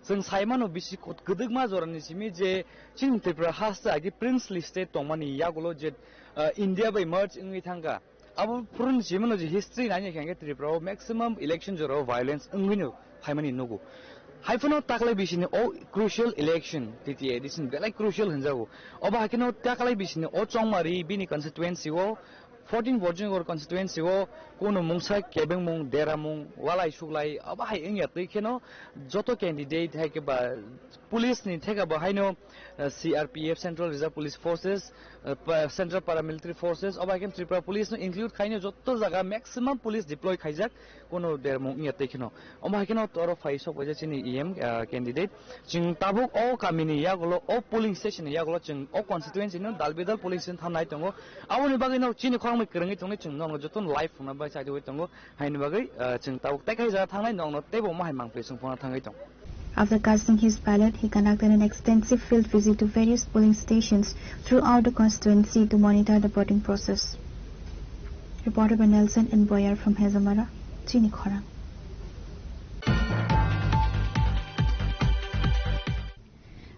chwng sai mano bisi kot-, kwdwkma jorani simi je chini Tripura haste agi princely state tongmani yagulo je, eh, India bai merge wngwi thangkha. Abo phuruni simi no je history nai khe Tripura o maximum election jora o violence wngwi no phaimani nugo. Haiphano taklai bisini o crucial election, T T A edition belai crucial hinjago. Obo haikhe no taklai bisini o Chongmari bini constituency o, fourteen Borjingor constituency o, kono mungsa kebengmung, deramung, walai suklai, obo hai wngya twi kheno joto candidate hai khe ba police ni theka bo haino, eh, C R P F, Central Reserve Police Forces, eh, pa-, Central Paramilitary Forces, obo hai khe Tripura Police no include khaino joto jaga maximum police deploy khaijak, kono dermung wngya twi kheno. Omo hai kheno toro phai sok baija chini E M, ah, candidate. Chwng tabuk o kamini yagulo, o polling station ni yagulo, chwng o constituency no dal bidal polling station thangnai tongo. Aboni bagwi no chini khorang bai kwrwngwi tongnai, chwng nono joto live phunukna bai chaiwi tongo. Haini bagwi, ah, chwng tabuk tei kaisa jaga thangnai, nokno teibo omo hai mangpli swng phano thangwi tongo. After casting his ballot, he conducted an extensive field visit to various polling stations throughout the constituency to monitor the voting process. Reported by Nelson and Boyer from Hezamara, Chini Khorang.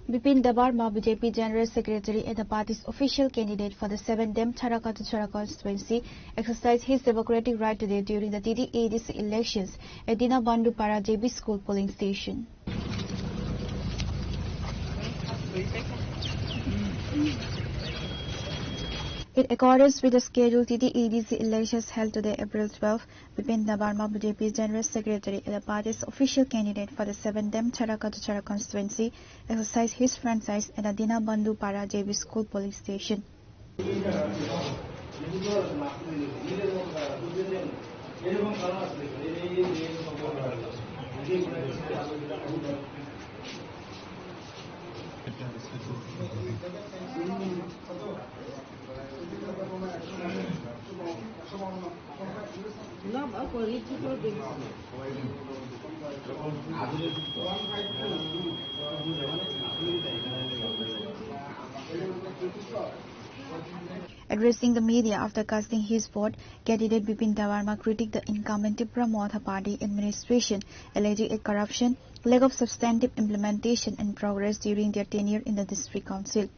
Bipin Debbarma, B J P General Secretary and the party's official candidate for the seven Demthara Katuchara constituency, exercised his democratic right today during the T T A D C elections at Dinabandhu Para J B School polling station. In accordance with the schedule, T T A D C elections held today, April twelve, Bipin Debbarma, B J P General Secretary and the party's official candidate for the seven Demthara Katuchara constituency, exercised his franchise at the Dinabandhu Para J B School polling station. Addressing the media after casting his vote, candidate Bipin Debbarma critiqued the incumbent Tipra Motha Party administration, alleging a corruption, lack of substantive implementation and progress during their tenure in the district council.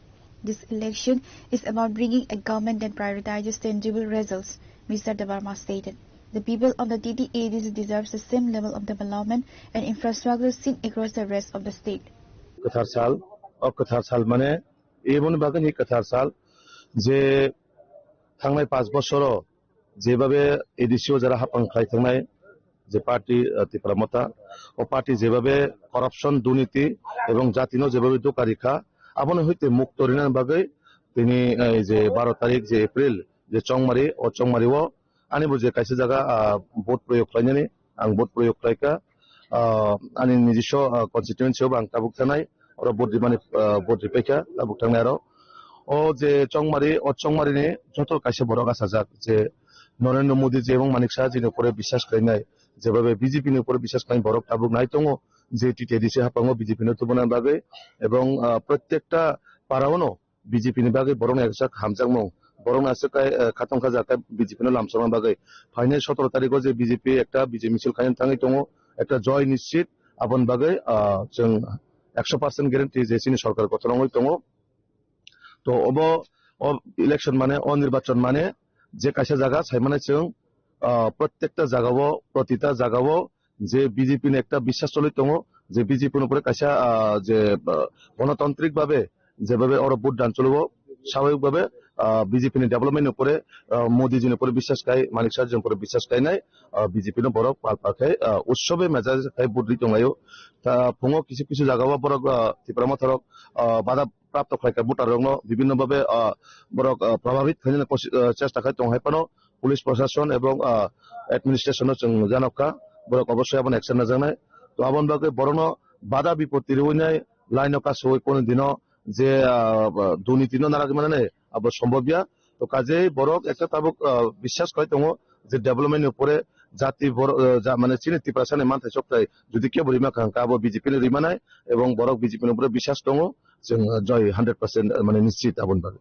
This election is about bringing a government that prioritizes tangible results, Mister Debbarma stated. The people of the T T A D C deserves the same level of development and infrastructure seen across the rest of the state. Kwthar sal, o kwthar sal mane, eboni bagwi ni kwthar sal je thangnai panch bosoro jebabe A D C o jara hapang khlai thangnai, je party, ah, Tipra Motha, o party jebabe corruption, durniti ebong jatino jebabe doka rikha, abono hoite mukto rinani bagwi tini, eh, je baro tarik je April, je Chongmari, o Chongmari o ani bo je kaisa jaga, ah, vote proyog khlainani, ang vote proyog khlaikha, ah, ani nijiswa, ah, constituency o bo ang tabuk thanai, oro vote rimani, ah, vote ripaikha tabuk thangnai aro. O je Chongmari, o Chongmari ni joto kaisa borok achajak je Narendra Modi je ebong Manik Saha jini upore biswas khlainai, jebabe B J P ni upore biswas khlai borok tabuk nai tongo je T T A D C haphango B J P no tubuna bagwi ebong, ah, prottekta para o no B J P ni bagwi borokni ekjak hamjakmung, borokni aswk kai, ah, khatong kha jak kai B J P no lamsokna bagwi. Phainai sotoro tarikh o je B J P ekta B J P misil khaina thangwi tongo, ekta joy nischit, aboni bagwi, ah, chwng ekso percent guarantee je chini sorkar kotor wngwi tongo. To obo, o election mane, o nirbachon mane je kaisa jaga sai mane chwng, ah, prottekta jagao, protita jagao je B J P ni ekta biswas choli tongo, je B J P ni upore kaisa, ah, je, ah, gonotantrik babe jebabe oro vote dan choliwo, swabhabik babe, ah, B J P ni development ni upore, ah, Modi ji ni upore biswas kai, Manik Saha ji ni upore biswas kainai, ah, B J P no borok pal pal khai, ah, utsobe mejai khai vote ri tonglaio. Ta phungo kisu kisu jagao borok, ah, Tipra Motha rok, ah, bada prapto khlaikha voter rokno bibhinno bhabe, ah, borok, ah, probhabit khainani kosi-, ah, chesta khai tong hai phano police proshashon ebong, ah, administration no chwng janokha, borok obossoi abono action najaknai. To aboni bagwi borokno bada bipoti riwinai line o kasui kunu dino je, ah, durniti no naragwi manani abo sombobya. To kajei borok ekta tabuk, ah, biswas khlai tongo je development ni upore jati bor-, ah, ja-, mane chini Tiprasa ni manthai chokthai jodi kebo rima kha hwnkha abo B J P ni rimanai ebong borok B J P ni upore biswas tongo. Chwng, ah, joy hundred percent, ah, mane nischit aboni bagwi.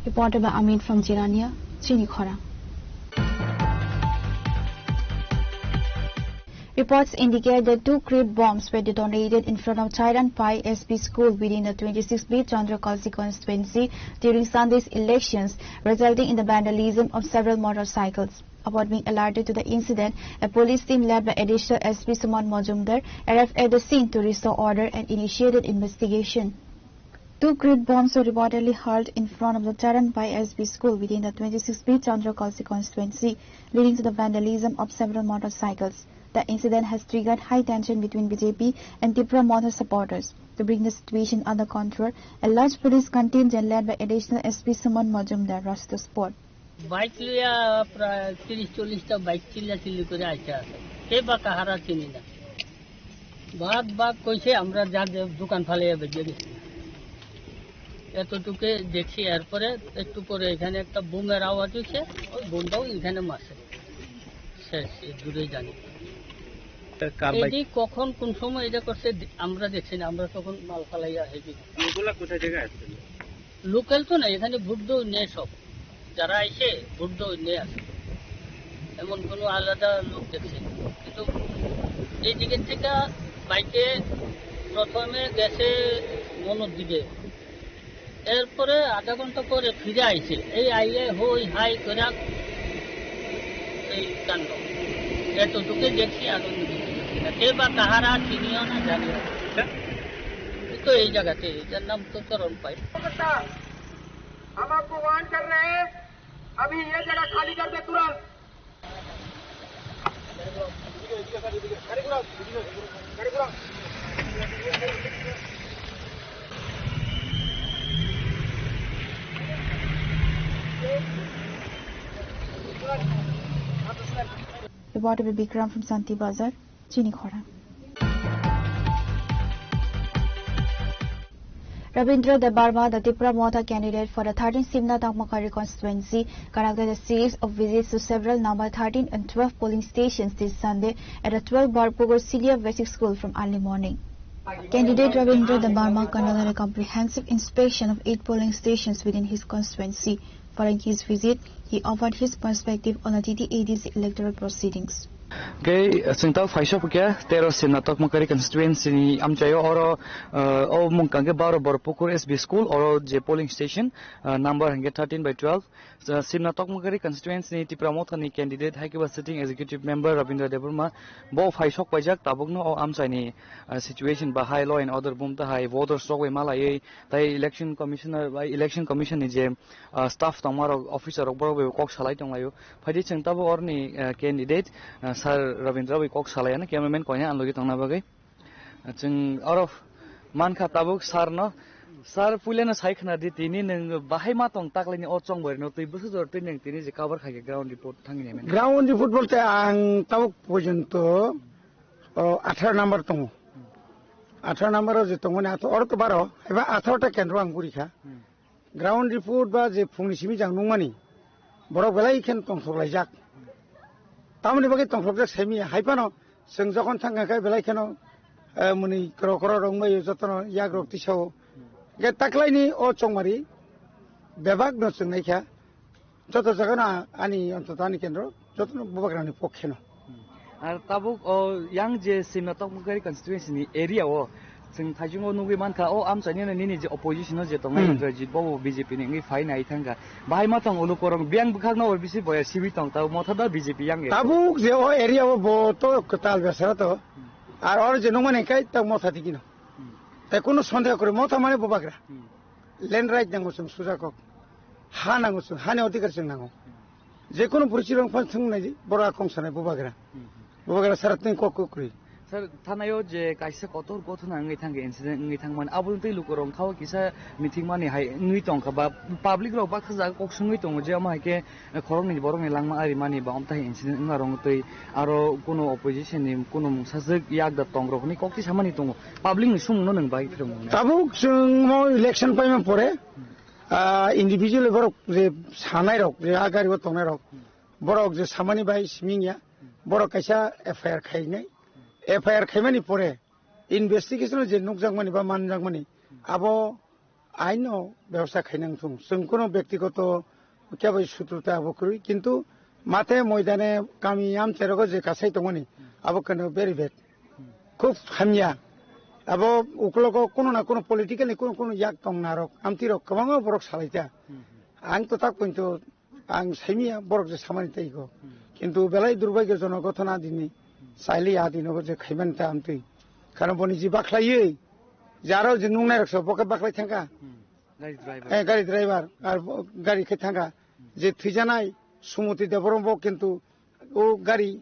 Reported by Amit from Jirania, Chini Khorang. Reports indicate that two crate bombs were detonated in front of Chairanpai S P school within the twenty-six B Chandrakasi constituency during Sunday's elections, resulting in the vandalism of several motorcycles. Upon being alerted to the incident, a police team led by Additional S P Suman Majumdar arrived at the scene to restore order and initiated investigation. Two crate bombs were reportedly hurled in front of the Charanpai S B school within the twenty-six B Chandrakasi constituency, leading to the vandalism of several motorcycles. The incident has triggered high tension between B J P and Tipra Motha supporters. To bring the situation under control, a large police contingent led by Additional S P Suman Majumdar rushed the spot. Bike লইয়া প্রায় তিরিশ চল্লিশটা বাইক চিল্লা চিল্লি করে আইসা আছে। কে বা কাহারা চিনি না। বাঘ বাঘ কইছে, আমরা যার যে দোকান ফালাইয়া বেরিয়ে গেছি। এতটুকু দেখছি, এরপরে একটু পরে এখানে একটা বোমের আওয়াজ হইছে, ওই বোমটাও এখানে মারছে। শেষ, এই দূরেই জানি। তা কার বাইক? এটি কখন কোন সময় এটা করছে, আমরা দেখছি না, আমরা তখন মাল ফালাইয়া হেঁটে। এগুলা কোথায় থেকে আসছিল? লোকাল তো না, এখানে ভোট দৌড় নিয়ে সব, যারা আইছে ভোট দৌড় নিয়ে আসে, এমন কোনো আলাদা লোক দেখছে না। কিন্তু এই দিকের থেকে বাইকে প্রথমে গেছে মনোর দিকে, এরপরে আধা ঘন্টা পরে ফিরে আইছে। এই আইয়ে হই হাই করে এই কাণ্ড, এতটুকু দেখছি, আর অন্য কিছু দেখছি না। কে বা কাহারা চিনিও না, জানিও না। এই তো এই জায়গাতে, এটার নাম তো চরণ পাই। हम आपको वार्न कर रहे हैं, अभी ये जगह खाली कर दे तुरंत। Reporter Bikram from Santi Bazar, Chini Khorang. Rabindra Debbarma, the Tipra Motha candidate for the thirteenth Simna Takmakari constituency, conducted a series of visits to several number thirteen and twelve polling stations this Sunday at the twelve Barpukur Senior Basic School from early morning. Candidate Rabindra Debbarma conducted a comprehensive inspection of eight polling stations within his constituency. Following his visit, he offered his perspective on the T T A D C electoral proceedings. Kei chwng tao phaisa pukya tero Simna Tokmakari constituency ni amchaio oro, uh, o mungkang khe baro Borpukur S B school oro je polling station, uh, number hingke thirteen by twelve. Uh, Simna Tokmakari constituency ni Tipra Motha ni candidate hai khe ba sitting executive member Rabindra Debbarma bo phaisok paijak tabukno o amchai ni, uh, situation bahai law and order bum tahai voters rok bai malaiwi tai election commissioner bai election commission ni je ah, staff tongmarok, officer rok borok bai kok salai tonglaio. Phaidi chwng tabuk oroni, ah, candidate, ah, Sir Rabindra bai kok salai ano cameraman koina ang logi tongna bagwi. Ah, chwng oro mankha tabuk sir no. Sir, puilano sai khna di, tini nwng bahai ma tong taklaini o chongbai no twi bwswk jora twi nwng tini je cover khai khe ground report thangni men. Ground report bolte ang tabuk porjonto, o, atharo number tongo. Atharo number o je tongo ni ato oro to baro, eba atharo ta kendro ang guri kha. Hmm. Ground report ba je phungni simi jang nungmani, borok belai khe tongthok laijak. Tamoni bagwi tongthokjak saimi hai phano chwng jokhon thang kha belai kheno, eh, mwnwi kro kro rwngmai jotono yak rok tisao. Hwnkhe taklaini o chongmari bebak no chwng naikha. Joto jaga no ani ontoto ani kendro joto no bubagrani pokhe no. Ar tabuk o yang je Simna Tokmukari constituency ni area o chwng thaichungo nugwi mankha, o amchaini no nini je opposition o je tongnai Hmm. Indrajit Babu B J P ni wngwi phai nai thangkha. Bahai ma tong ulu korong biyang bwkhak no bisi boya sibi tong, tabuk motha da B J P yang e. Tabuk je o area o bo to kwtal besara to. Ar oro je nungmani kai ta motha tigi no. Hmm. Tai kunu sondeho kwrwi motha mane bubagra. Hmm. Land right nango chwng sujakok. Ha nango chwng, hani odhikar chwng nango. Jekunu bwrwi chirong phan thwng nai, boro a kong sanai bubagra. Hmm. Bubagra sara twi kok kwrwi. Sir, thanai o je kaisa kotor gothona wngwi thangkhe, incident wngwi thangmani, aboni twi lukurok wngkha o kisa mithikmani hai wngwi tongkha ba public rok baksa jaga kok swngwi tongo je omo hai khe khoroknwi borokni langma arimani ba omtahai incident wngma rok twi aro kunu opposition ni kunu mungsaswk yak da tong rok hinwi kok twi samani tongo. Public ni sumung no nwng bai phirung nai. Tabuk chwng mo election paima pore, ah, individual borok je sanai rok, je a gari o tongnai rok, borok je samani bai siming ya, borok kaisa F I R khainai. F I R khaimani pore investigation o je nukjakmani ba manjakmani, abo aino bebosta khainang thung. Chwng kuno byaktigoto kebo sutruta abo kwrwi, kintu Mate moidane kami amcherogo je kasai tongoni, abo kano very bad. Khub hamya. Abo uklogo kuno na kuno political ni kuno kuno yak tong narok, amtirok kwbangma borok salaita. Ang to tak pointo ang saimia borok je samani tei go. Kintu belai durbagyo jono gothona dini. Saili a dinogo je khaiman ta amtwi. Karon boni ji bakhlaiwi, jaro je nungnai rok so boke bakhlai thangka. Gari driver. Eh, gari driver, ar bo-, gari khe thangka. Je thwijanai Sumoti Debbarma bo kintu o gari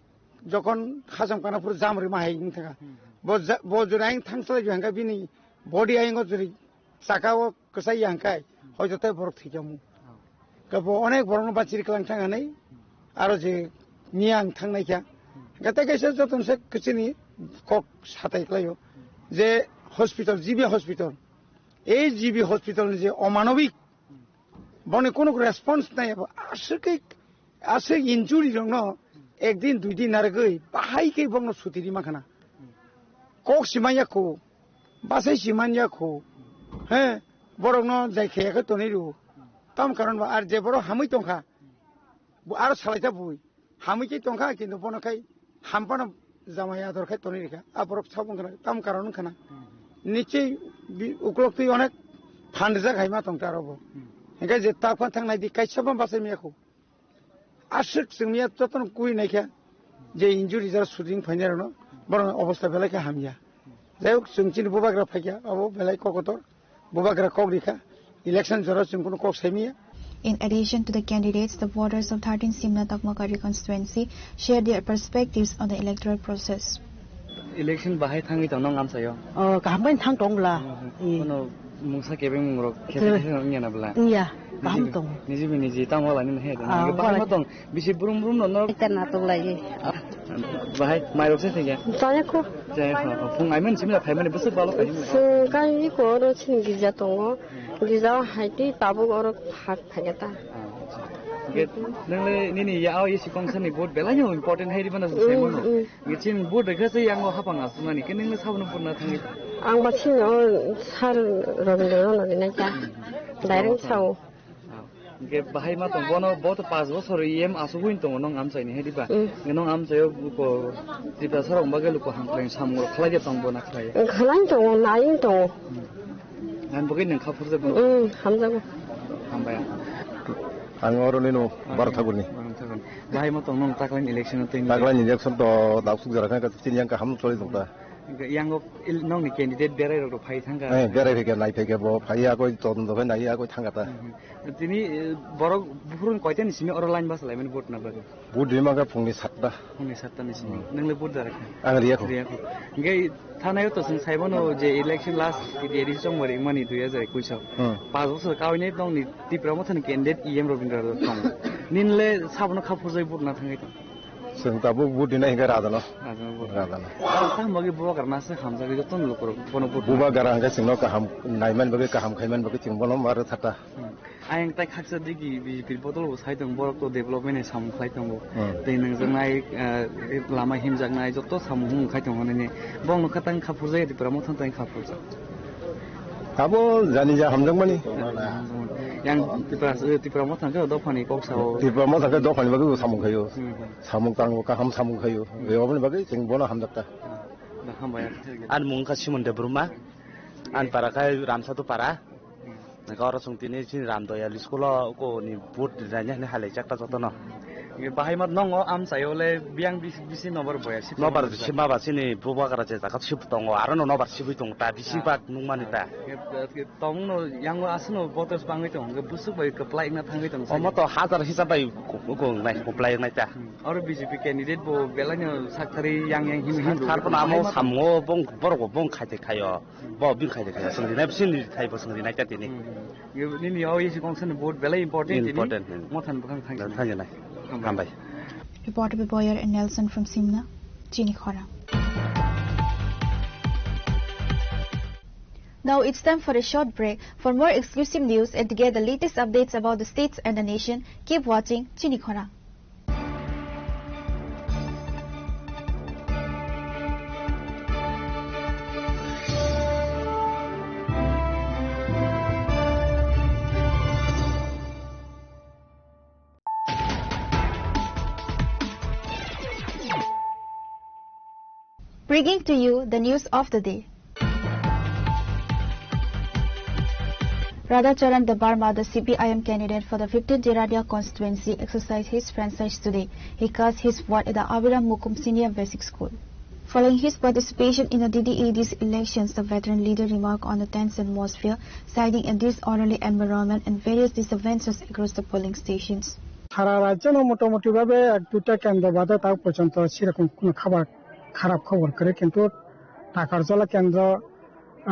jokhon Hajam Kanapur jam rima hai wng thangka. Bo ja-, bo jora ang thangsalai hangka bini body ayang o jori saka o kwchai ya hangkai, hoito tei borok thwi kamo. Kabo onek borokno bachiri kwlang thang hanai, aro je miya ang thangnai kha. Gata kaisa joton se kwchini kok satai klaio. Je hospital, G B hospital. Ei G B hospital ni je omanobik, boni kono response nai abo. Aswk khe Aswk injury rokno ekdin duidin narwgwi bahai khe bokno suti rima khana. Kok simanya kho, basai simanya kho. He, borokno jai khaya khe tonwi rwo. Tam karon ba ar je borok hamwi tongkha, bo aro salaita bui. Hamwi khe tongkha, kintu bono khai hampano jamai ador khai tonwi rikha. A borok sabung khana, tam karon khana. Nichei bi-, uklok twi onek phanrijak hai ma tongta aro bo. Hingkhe je ta phan thang nai di, kaisa bo basai maya kho. Aswk chwngya jotono kui naikha je injury jara shooting phainai rokno, borokni obostha belai khe hamya. Jai hok, chwng chini bubagra phaikha, abo belai kokotor, bubagra kok rikha, election jora chwng kuno kok saimaya. In addition to the candidates, the voters of thirteen Simna Takmaka constituency share their perspectives on the electoral process. Election bahai thangwi tong nong amchaio? Oh, kaham bai thang tong bla. Hmm, hmm. Kono mungsa kebeng mungrok khe khe wngya na bla? Iya, kaham tong. Niji bi niji tamo wala ni he. Ah, bahai wala. Ma tong, bisi brum brum no no. Ita na tong lai. Bahai mai rok se thengya. Chaya ko. Chaya ko. Phung ai man simla phai mani bwswk balo kai. Phung kai ni ko ro chini gija tongo. Gija hai ti tabuk oro phak phai ta. Ah, acha. Ge, nang le nini ya o isi kongsa ni vote belai no important hai ri bana se. Mm, mo no. Mm. Ngi chini vote rwkha se yango hapang aswkmani, khe nungno sabono purna thangwi tong? Ang ba chini o sir Rabindra no rinai ta. Direct sao. Ah, hwnkhe bahai ma tong bono, bo to panch bochor E M asugwi tongo nong amchaini hai diba? Mm. Nong amchaio luko Tiprasa rok bagwi luko hamkrai samung rok khlai de tong bo na khlai? Khlai tongo, nai tongo. Hmm. Ang bagwi nang kha phurjak bono? Mm, hamjago. Hambai. Ang oro nino Barothakurni. Barothakurni. Bahai ma tong nong taklaini election o tei? Taklaini election to daksuk jora kha, chini yang kaham choli tong ta. Hwnkhe yango il-, nongni candidate berai rok phai thangkha. Eh, berai phai khe nai phai khe bo phai ya koi todonto khe nai ya koi thangkha ta. Mhm. Tini, eh, borok buphuru koitani simi oro line basa laimani vote na bagwi? Vote rima khe phungni satta. Phungni satta ni simi. Hmm. Nang le vote da rakha? Ang riya kho. Riya kho. Hwnkhe thanai o to chwng sai mano je election last T D A D C chongmari wngmani dui hajar ekush o. Hmm. Panch bochor kaui nai tongni Tipra Mothani candidate E M Rabindra Rao tong. Nini le sabono kha phurjai vote na thangwi tong? Chwng tabuk vote rina hinkhe Rajano. Rajano vote. Rajano. Tamo bagwi bubagra nasa hamjagwi jotono lukurok bono vote rina. Bubagra hwnkhe chwngno kaham naiman bagwi, kaham khaiman bagwi chwng bono ma rwthata. Hmm. Ayang tai khaksa digi B J P ni bodol bo sai tong, borok to development ni samung khlai tongo. Hmm. Tei nangjaknai, eh, lama himjaknai joto samung hung khai tongo nini. Bongno kha tang kha phurjak ya Tipra Motha tang kha phurjak. Abo jani ja hamjakmani. Yang Tipra, Tipra Motha khe dophani kok sao. Tipra Motha khe dophani bagwi bo samung khaio. Hmm. Samung tango, kaham samung khaio. Bebaboni bagwi chwng bono hamjakta. Da hambai. Ani mung kha Simon Debbarma. Ani para khe Ramsatu para. Nangkhe oro chwng tini chini Ramdoyal school o koni vote rwnaini hinwi halaijak ta jotono. Bahai ma nongo amchaio le biyang bisi, bisi nobar boya si. Nobar bisi ma ba chini bubagra je jaga sip tongo, aro no nobar sibui tongo ta, bisi bak nukmani ta. Tongno yango aswkno voters bangwi tongo, hwnkhe bwswk bai kwplai wngna thangwi tongo. Omo to hajar hisab bai ku-, ku-, wngnai, kwplai wngnai ta. Hmm. Oro B J P candidate bo belai no sakthari yang yang him him. Sakthar phano amo samungo bong borok bo bong khaite khaio. Hmm. Bo bini khaite khaio. Chwng rinai bisi ni thai bo chwng rinai ta tini. Hmm. Nini o isi kongsa ni vote belai important tini. Important, hmm. Mothan bwkhang thang. Thang nai. Hambai. Hambai. Reporter Boyer and Nelson from Simna, Chini Khorang. Now it's time for a short break. For more exclusive news and to get the latest updates about the states and the nation, keep watching Chini Khorang. Bringing to you the news of the day. Radhacharan Debbarma, the C P I M candidate for the fifteenth Jirania constituency, exercised his franchise today. He cast his vote at the Abiram Mukum Senior Basic School. Following his participation in the D D A D's elections, the veteran leader remarked on the tense atmosphere, citing a disorderly environment and various disturbances across the polling stations. সারা রাজ্যে মোটামুটিভাবে এক দুইটা কেন্দ্র বাদে তাও পর্যন্ত সেরকম কোনো খাবার, খারাপ খবর করে, কিন্তু টাকারজলা কেন্দ্র,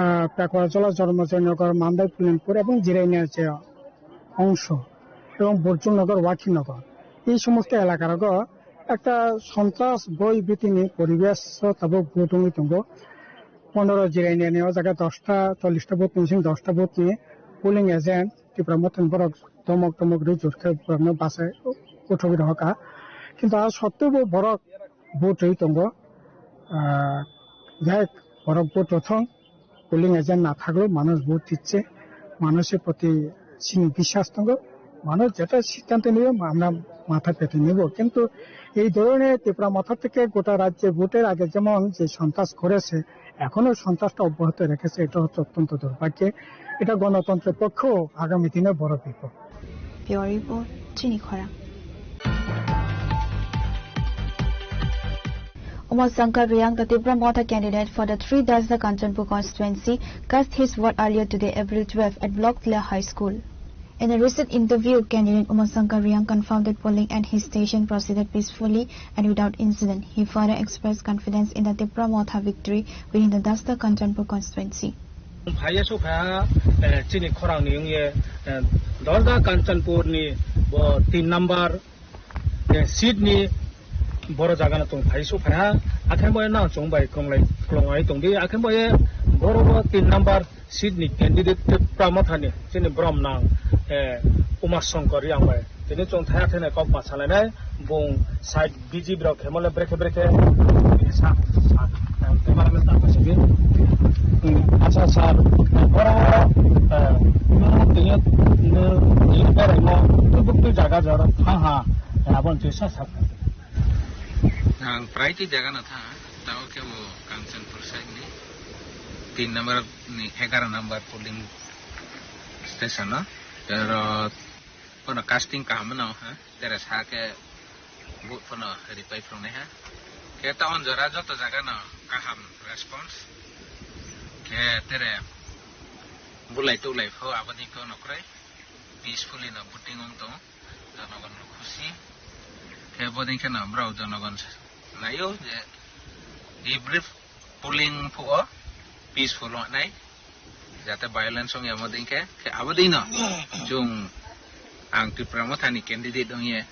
আহ, পেকুয়ারজলা, জন্মজয়নগর, মান্দাই, পুলিনপুর এবং জিরাইনিয়ার যে অংশ এবং বর্জুননগর, ওয়াকিনগর, এই সমস্ত এলাকার একটা সন্ত্রাস ভয় ভীতি নিয়ে পরিবেশ tabuk vote wngwi tongo. Pondro Jirainiani o jaga dosta, chollish ta vote ni bising dosta vote ni polling agent Tipra Mothani borok tomok tomok rijor khe borokno bachai uthogwi rohorkha. Kintu a sottwebo borok vote rwi tongo. Ah, jai hok, borok vote rwthwng, polling agent na thaklo, manush vote dicche, manushor proti chini biswas tongo, manush jeta siddhanto nibo amra matha pete nibo. Kintu ei dhoroner Tipra Motha theke gota rajye voter age jemon je sontras koreche, ekhono sontrasta obbyahoto rekhese, eta hocche ottonto durbhagyo, eta gonotontro pokkho agami dine boro bipod. Bureau Report, Chini Khorang. Uma Shankar Reang, the Tipra Motha candidate for the three Dasda Kanchanpur constituency, cast his vote earlier today, April twelve, at Block Tila High School. In a recent interview, candidate Uma Shankar Reang confirmed that polling at his station proceeded peacefully and without incident. He further expressed confidence in the Tipra Motha victory within the Dasda Kanchanpur constituency. Phaiya sokha, eh, chini khorang ni wngye, eh, Dasda Kanchanpur ni bo tin number, eh, seat ni boro jaga no tong phai sokha. Akhe bo nang chong bai klonglai, klonglai tong di. Akhe bo ye boro bo tin number seat ni candidate Tipra Motha ni chini brom nang, eh, Uma Shankar Reang bai. Tini chwng thaya thene kok ma salainai, bung side B G B rok khemo le brekhe brekhe sa, sa, tei mara mesta ko sigi. Acha sir, boro, eh, tini, tini, tini boro mo, tu bukti jaga jor, ha, ha, abon tu sa, sa. Ang prai ti jaga na tha, tao ke bo Kanchanpur side ni, tin number ni egaroh number polling station no, pero kono casting kaham no, ha? Tere sa khe vote phano ripai phrwngnai ha. Khe ta on jora joto jaga no kaham response. Khe tere bulai tulai pho aboni kono kwrwi peacefully no voting wng tongo. Jonogon no khusi. Khe bodin khe no borok jonogon naio je every polling phuo peaceful wngnai, jate violence wngya modin khe, khe abodino chwng ang Tipra Mothani candidate wngye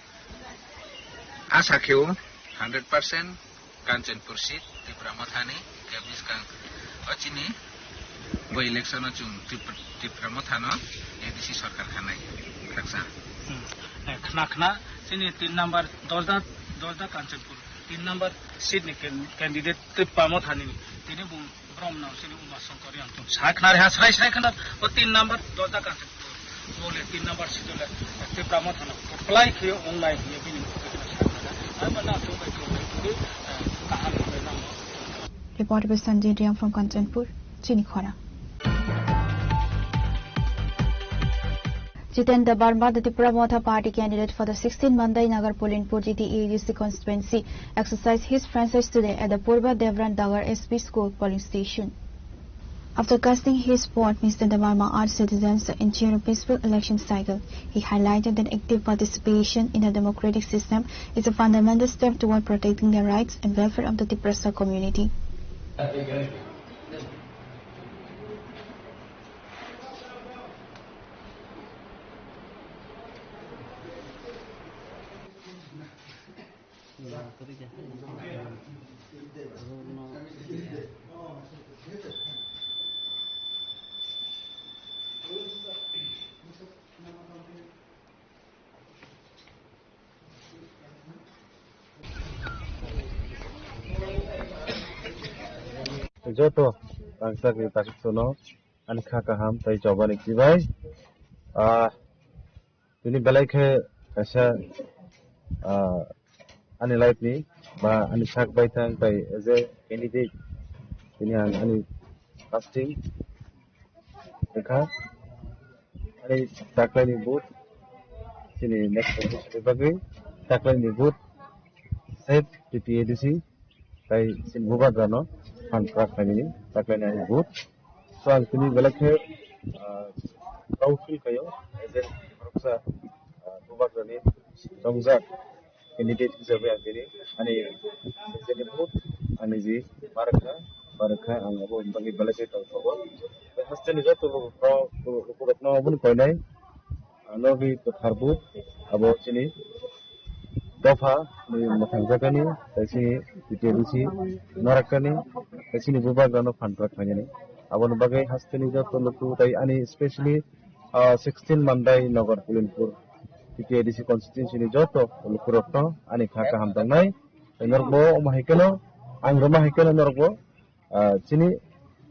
asa kheo hundred percent Kanchanpur seat Tipra Mothani khe bwskang o chini bo election o chwng Tipra, Tipra Mothano A D C sarkar khanai khaksa. Hmm. Eh, khna khna chini tin number Dosda, Dosda Kanchanpur tin number seat ni can-, candidate Tipra Mothani tini bung Brom no sini Uma Shankar Reang tong. Sai khna reha, sai, sai khna, o tin number Dosda Kanchanpur. Bole tin number seat le Tipra Mothano apply khiyo online ye bini. Ai ba na tong bai tong bai tong, eh, kaham bai na mo. Report by Sanjay Reang from Kanchanpur, Chini Khorang. Jiten Debbarma, the Tipra Motha Party candidate for the sixteen Mandai Nagar Pulinpur G T A D C constituency, exercised his franchise today at the Purba Devran Dagar S P school polling station. After casting his vote, Mister Debbarma urged citizens to ensure a peaceful election cycle. He highlighted that active participation in a democratic system is a fundamental step toward protecting the rights and welfare of the Tiprasa community. Joto rangchakni takhuksono ani kha kaham tei chobani chibai. Ah, tini belai khe kaisa, ah, ani life ni Ba ani sak baithang tai as a candidate, tini ang ani casting wngkha. Ani taklaini vote, chini next election ni bagwi taklaini vote, save T T A D C, tai chini bubagrano phan kwrak khlainani taklaini ani vote. So ang tini belai khe, ah, proud feel khaio, as a khoroksa, ah, bubagrani tongjak candidate hisabe ang tini ani sincerely vote, ani ji ma rwkha, ma rwkha, ang abo bagwi belai khe tongthogo. Tei hasteni joto lukurokno, lukurokno aboni koinai, ah, logi kwthar vote, abo chini dopha ni mwthangjakani, tei chini T T A D C narwkani, tei chini bubagrano phan kwrak khlainani. Aboni bagwi hasteni joto luku tei ani specially, ah, sixteen Mandai Nagar Pulinpur T T A D C constituency ni joto lukurokno ani kha kaham tongnai. Tei norokbo omo hai kheno, ang rwma hai kheno norokbo, ah, chini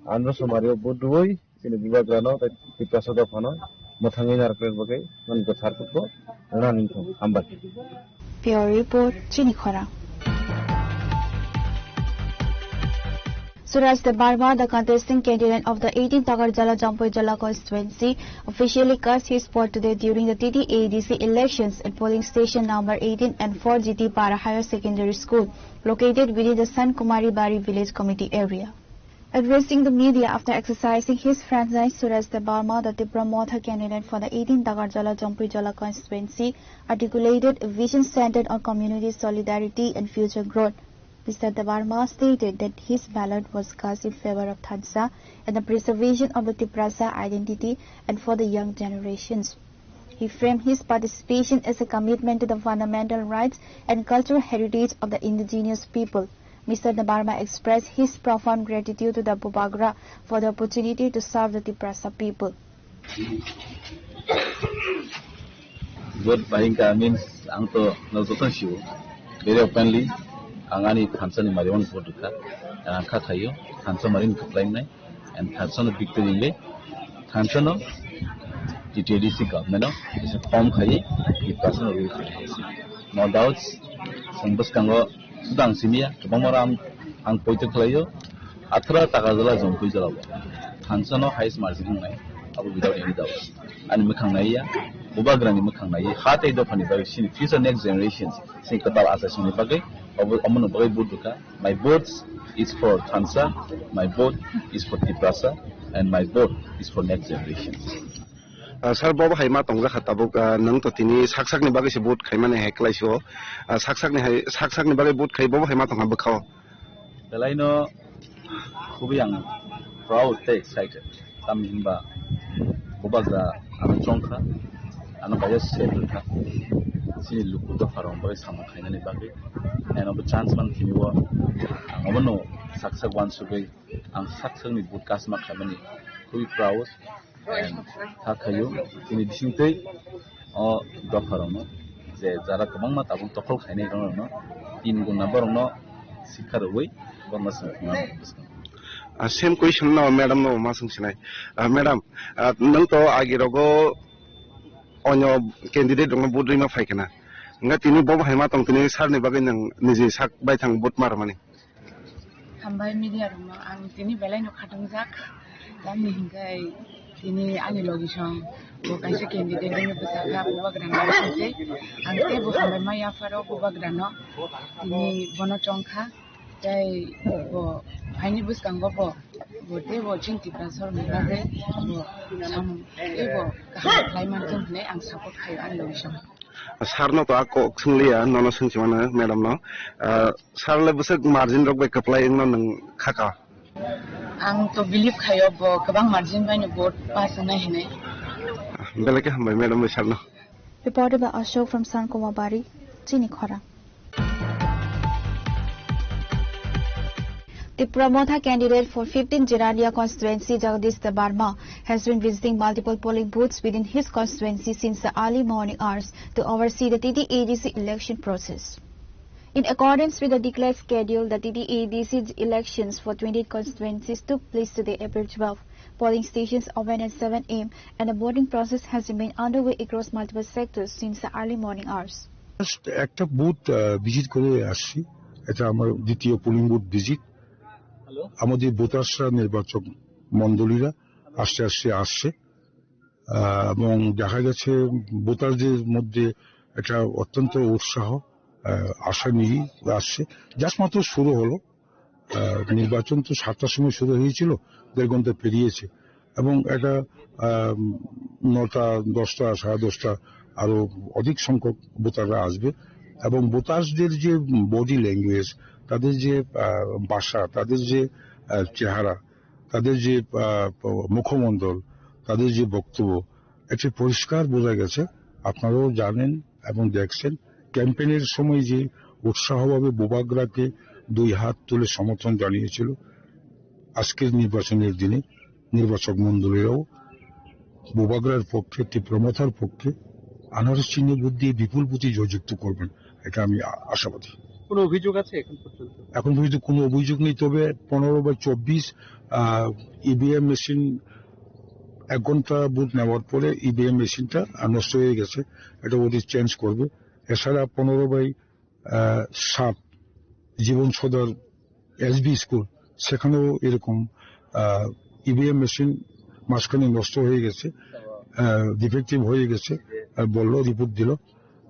Andhra Sumario vote rwui chini bubagrano tei Tiprasa dophano mwthangwi narwkna bagwi nang kwthar kutbo rwna nangthung. Hambai. Bureau Report, Chini Khorang. Suraj Debbarma, the contesting candidate of the eighteenth Takarjala Jampui Jala constituency, officially cast his vote today during the T T A D C elections at polling station number eighteen and four G T Para Higher Secondary School, located within the Sant Kumari Bari Village Committee area. Addressing the media after exercising his franchise, Suraj Debbarma, the Tipra Motha candidate for the eighteenth Takarjala Jampui Jala constituency, articulated a vision centered on community solidarity and future growth. Mister Debbarma stated that his ballot was cast in favor of Thansa and the preservation of the Tiprasa identity and for the young generations. He framed his participation as a commitment to the fundamental rights and cultural heritage of the indigenous people. Mister Debbarma expressed his profound gratitude to the Bubagra for the opportunity to serve the Tiprasa people. Vote bahingka means ang to no joto sio. Very openly, ang ani thansa ni mari vote kha. Ang kha khayo, thansa mari ni khlai nai. And thansa no victory le, thansa no T T A D C government no is a form khai, the person will khai. No doubts, song bwskango suda ang simiya, kwbangma ram ang poito khlaio, athra taka jala jom pui jala bo. Thansa no highest margin wngnai, abo without any doubts. Ani mwkhang naiya, Bubagrani mwkhang naiya, ha tei dophani bagwi sini future next generations, sini kwtal achaisongni bagwi, obo, omono bagwi vote rwkha. My vote is for Thansa, my vote is for Tiprasa, and my vote is for next generations. Ah, sir, bobo hai ma tongjak kha tabuk, ah, nwng to tini sak sakni bagwi se vote khaimani hai kwlai sio. Ah, sak sakni hai, sak sakni bagwi vote khai bobo hai ma tongkha bwkhao. Belai no khubui ang proud tei excited. Tamni hinba Bubagra ano chongkha, ano kaisa sep rwkha. Chini luku dopha rok bai samung khainani bagwi. Ano bo chance man khini o ang obono sak sak uansugwi ang sak sakni vote cast ma khaimani khubui proud. And kha khayo chini bisingtwi o dopharokno je jara kwbangma tabuk tokhol khainai rokno tin guna borokno sikha rwui borokno swng thangna bwskango. Ah, same question no madam no ma swng sinai. Ah, madam, ah, nwng to agi rogo onyo candidate rokno vote rima phai khna. Nga tini bo hai ma tong tini sir ni bagwi nwng niji sak bai thang vote ma rwmani. Hambai media rokno ang tini belai no khatungjak. Tamni hinkhai tini ani logi song bo kaisa candidate wngwi bwsakha Bubagrano site. Ang tei bo hambai ma yapharo Bubagrano tini bono chongkha. Tei bo phaini bwskango bo, bo tei bo chini Tiprasa rokni bagwi bo samung tei bo kaham khlai manthung hinwi ang support khaio ani logi song. Sir no to a kok swng liya, nono swng si mano madam no. Ah, sir le bwswk margin rok bai kwplai wngno nwng kha ka? Ang to believe khaio bo kwbang margin bai no vote pass wngnai hinwi. Belai khe hambai madam bai sir no. Reported by Ashok from Sant Kumari Bari, Chini Khorang. Tipra Motha candidate for fifteen Jirania constituency Jagadish Debbarma has been visiting multiple polling booths within his constituency since the early morning hours to oversee the T T A D C election process. In accordance with the declared schedule, the T T A D C elections for twenty constituencies took place today, April twelve. Polling stations opened at seven A M and the voting process has remained underway across multiple sectors since the early morning hours. Just একটা বুথ, আহ, ভিজিট করে আসছি। এটা আমার দ্বিতীয় polling booth visit. আমাদের ভোটার্সরা, নির্বাচক মণ্ডলীরা আস্তে আস্তে আসছে, আহ, এবং দেখা গেছে ভোটারদের মধ্যে একটা অত্যন্ত উৎসাহ, আহ, আশা নিয়ে আসছে। জাস্ট মাত্র শুরু হলো, আহ, নির্বাচন তো সাতটার সময় শুরু হয়েছিল, দেড় ঘন্টা পেরিয়েছে, এবং এটা, আহ, নটা, দশটা, সাড়ে দশটা আরো অধিক সংখ্যক ভোটাররা আসবে। এবং ভোটারদের যে বডি ল্যাঙ্গুয়েজ, তাদের যে, আহ, ভাষা, তাদের যে, আহ, চেহারা, তাদের যে, আহ, মুখমণ্ডল, তাদের যে বক্তব্য, এটি পরিষ্কার বোঝা গেছে। আপনারাও জানেন এবং দেখছেন, ক্যাম্পেইনের সময় যে উৎসাহভাবে বুবাগ্রাকে দুই হাত তুলে সমর্থন জানিয়েছিল, আজকের নির্বাচনের দিনে নির্বাচক মণ্ডলীরাও বুবাগ্রার পক্ষে, তীব্রমথার পক্ষে আনারস চিহ্নে ভোট দিয়ে বিপুল ভোটে জয়যুক্ত করবেন, এটা আমি আ-, আশাবাদী। কোনো অভিযোগ আছে এখন পর্যন্ত? এখন পর্যন্ত কোনো অভিযোগ নেই, তবে পনেরো বাই চব্বিশ, আহ, ইভিএম মেশিন এক ঘন্টা ভোট নেওয়ার পরে ইভিএম মেশিনটা, আহ, নষ্ট হয়ে গেছে, এটা ওদের চেঞ্জ করবে। এছাড়া পনেরো বাই, আহ, সাত জীবন সদর এসবি স্কুল, সেখানেও এরকম, আহ, ইভিএম মেশিন মাঝখানে নষ্ট হয়ে গেছে, আহ, ডিফেক্টিভ হয়ে গেছে, আহ, বললো, রিপোর্ট দিল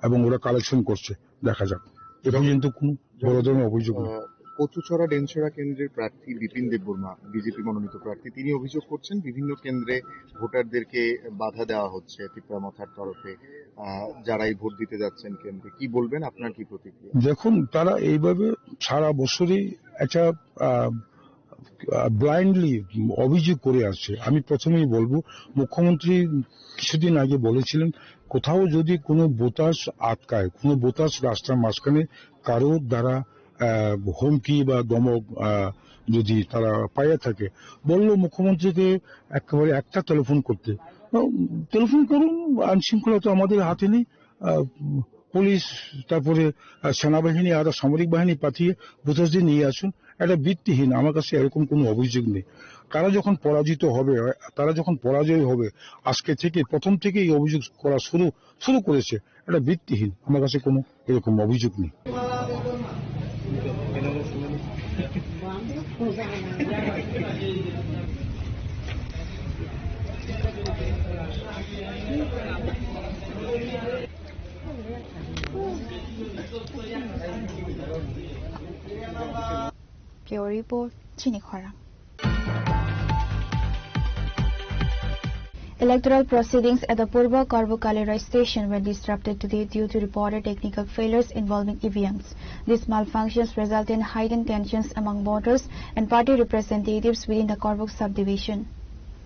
এবং ওরা কালেকশন করছে। দেখা যাক, এ পর্যন্ত কোনো বড় ধরনের অভিযোগ নেই। আহ, কচুছড়া ডেনছড়া কেন্দ্রের প্রার্থী বিপিন দেববর্মা, বিজেপি মনোনীত প্রার্থী, তিনি অভিযোগ করছেন বিভিন্ন কেন্দ্রে ভোটারদেরকে বাধা দেওয়া হচ্ছে তিপ্রা মথার তরফে। আহ, যারাই ভোট দিতে যাচ্ছেন কেন্দ্রে, কি বলবেন, আপনার কি প্রতিক্রিয়া? দেখুন, তারা এইভাবে সারা বছরই একটা, আহ, আহ, ব্লাইন্ডলি অভিযোগ করে আসছে। আমি প্রথমেই বলবো, মুখ্যমন্ত্রী কিছুদিন আগে বলেছিলেন, কোথাও যদি কোনো ভোটার আটকায়, কোনো ভোটার রাস্তার মাঝখানে কারোর দ্বারা, আহ, হুমকি বা ধমক, আহ, যদি তারা পাইয়া থাকে, বলল মুখ্যমন্ত্রীকে একেবারে একটা টেলিফোন করতে। আহ, টেলিফোন করুন, আইন শৃঙ্খলা তো আমাদের হাতে নেই। আহ, পুলিশ, তারপরে, আহ, সেনাবাহিনী, আরো সামরিক বাহিনী পাঠিয়ে ভোটারদের নিয়ে আসুন। এটা ভিত্তিহীন, আমার কাছে এরকম কোনো অভিযোগ নেই। তারা যখন পরাজিত হবে, তারা যখন পরাজয় হবে, আজকে থেকে, প্রথম থেকে এই অভিযোগ করা শুরু, শুরু করেছে, এটা ভিত্তিহীন, আমার কাছে কোনো এরকম অভিযোগ নেই। Bureau Report, Chini Khorang. Electoral proceedings at the Purba Karbukali Rail Station were disrupted today due to reported technical failures involving E V Ms. These malfunctions resulted in heightened tensions among voters and party representatives within the Karbuk subdivision.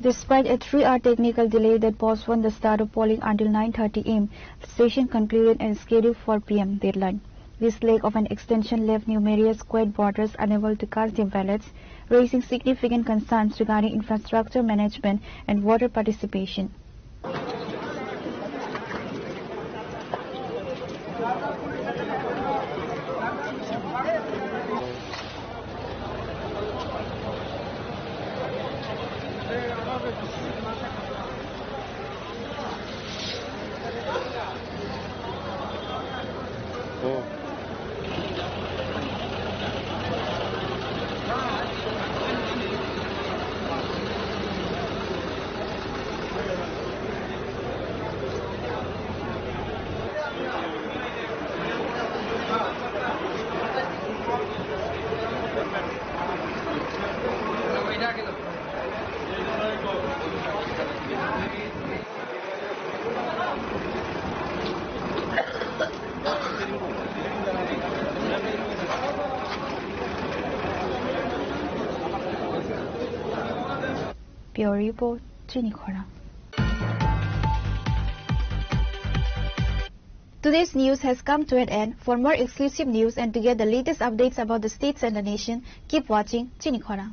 Despite a three-hour technical delay that postponed the start of polling until nine thirty A M, the session concluded and scheduled four P M deadline. This lack of an extension left numerous Kuwait voters unable to cast their ballots, raising significant concerns regarding infrastructure management and voter participation. Bureau Report, Chini Khorang. Today's news has come to an end. For more exclusive news and to get the latest updates about the states and the nation, keep watching Chini Khorang.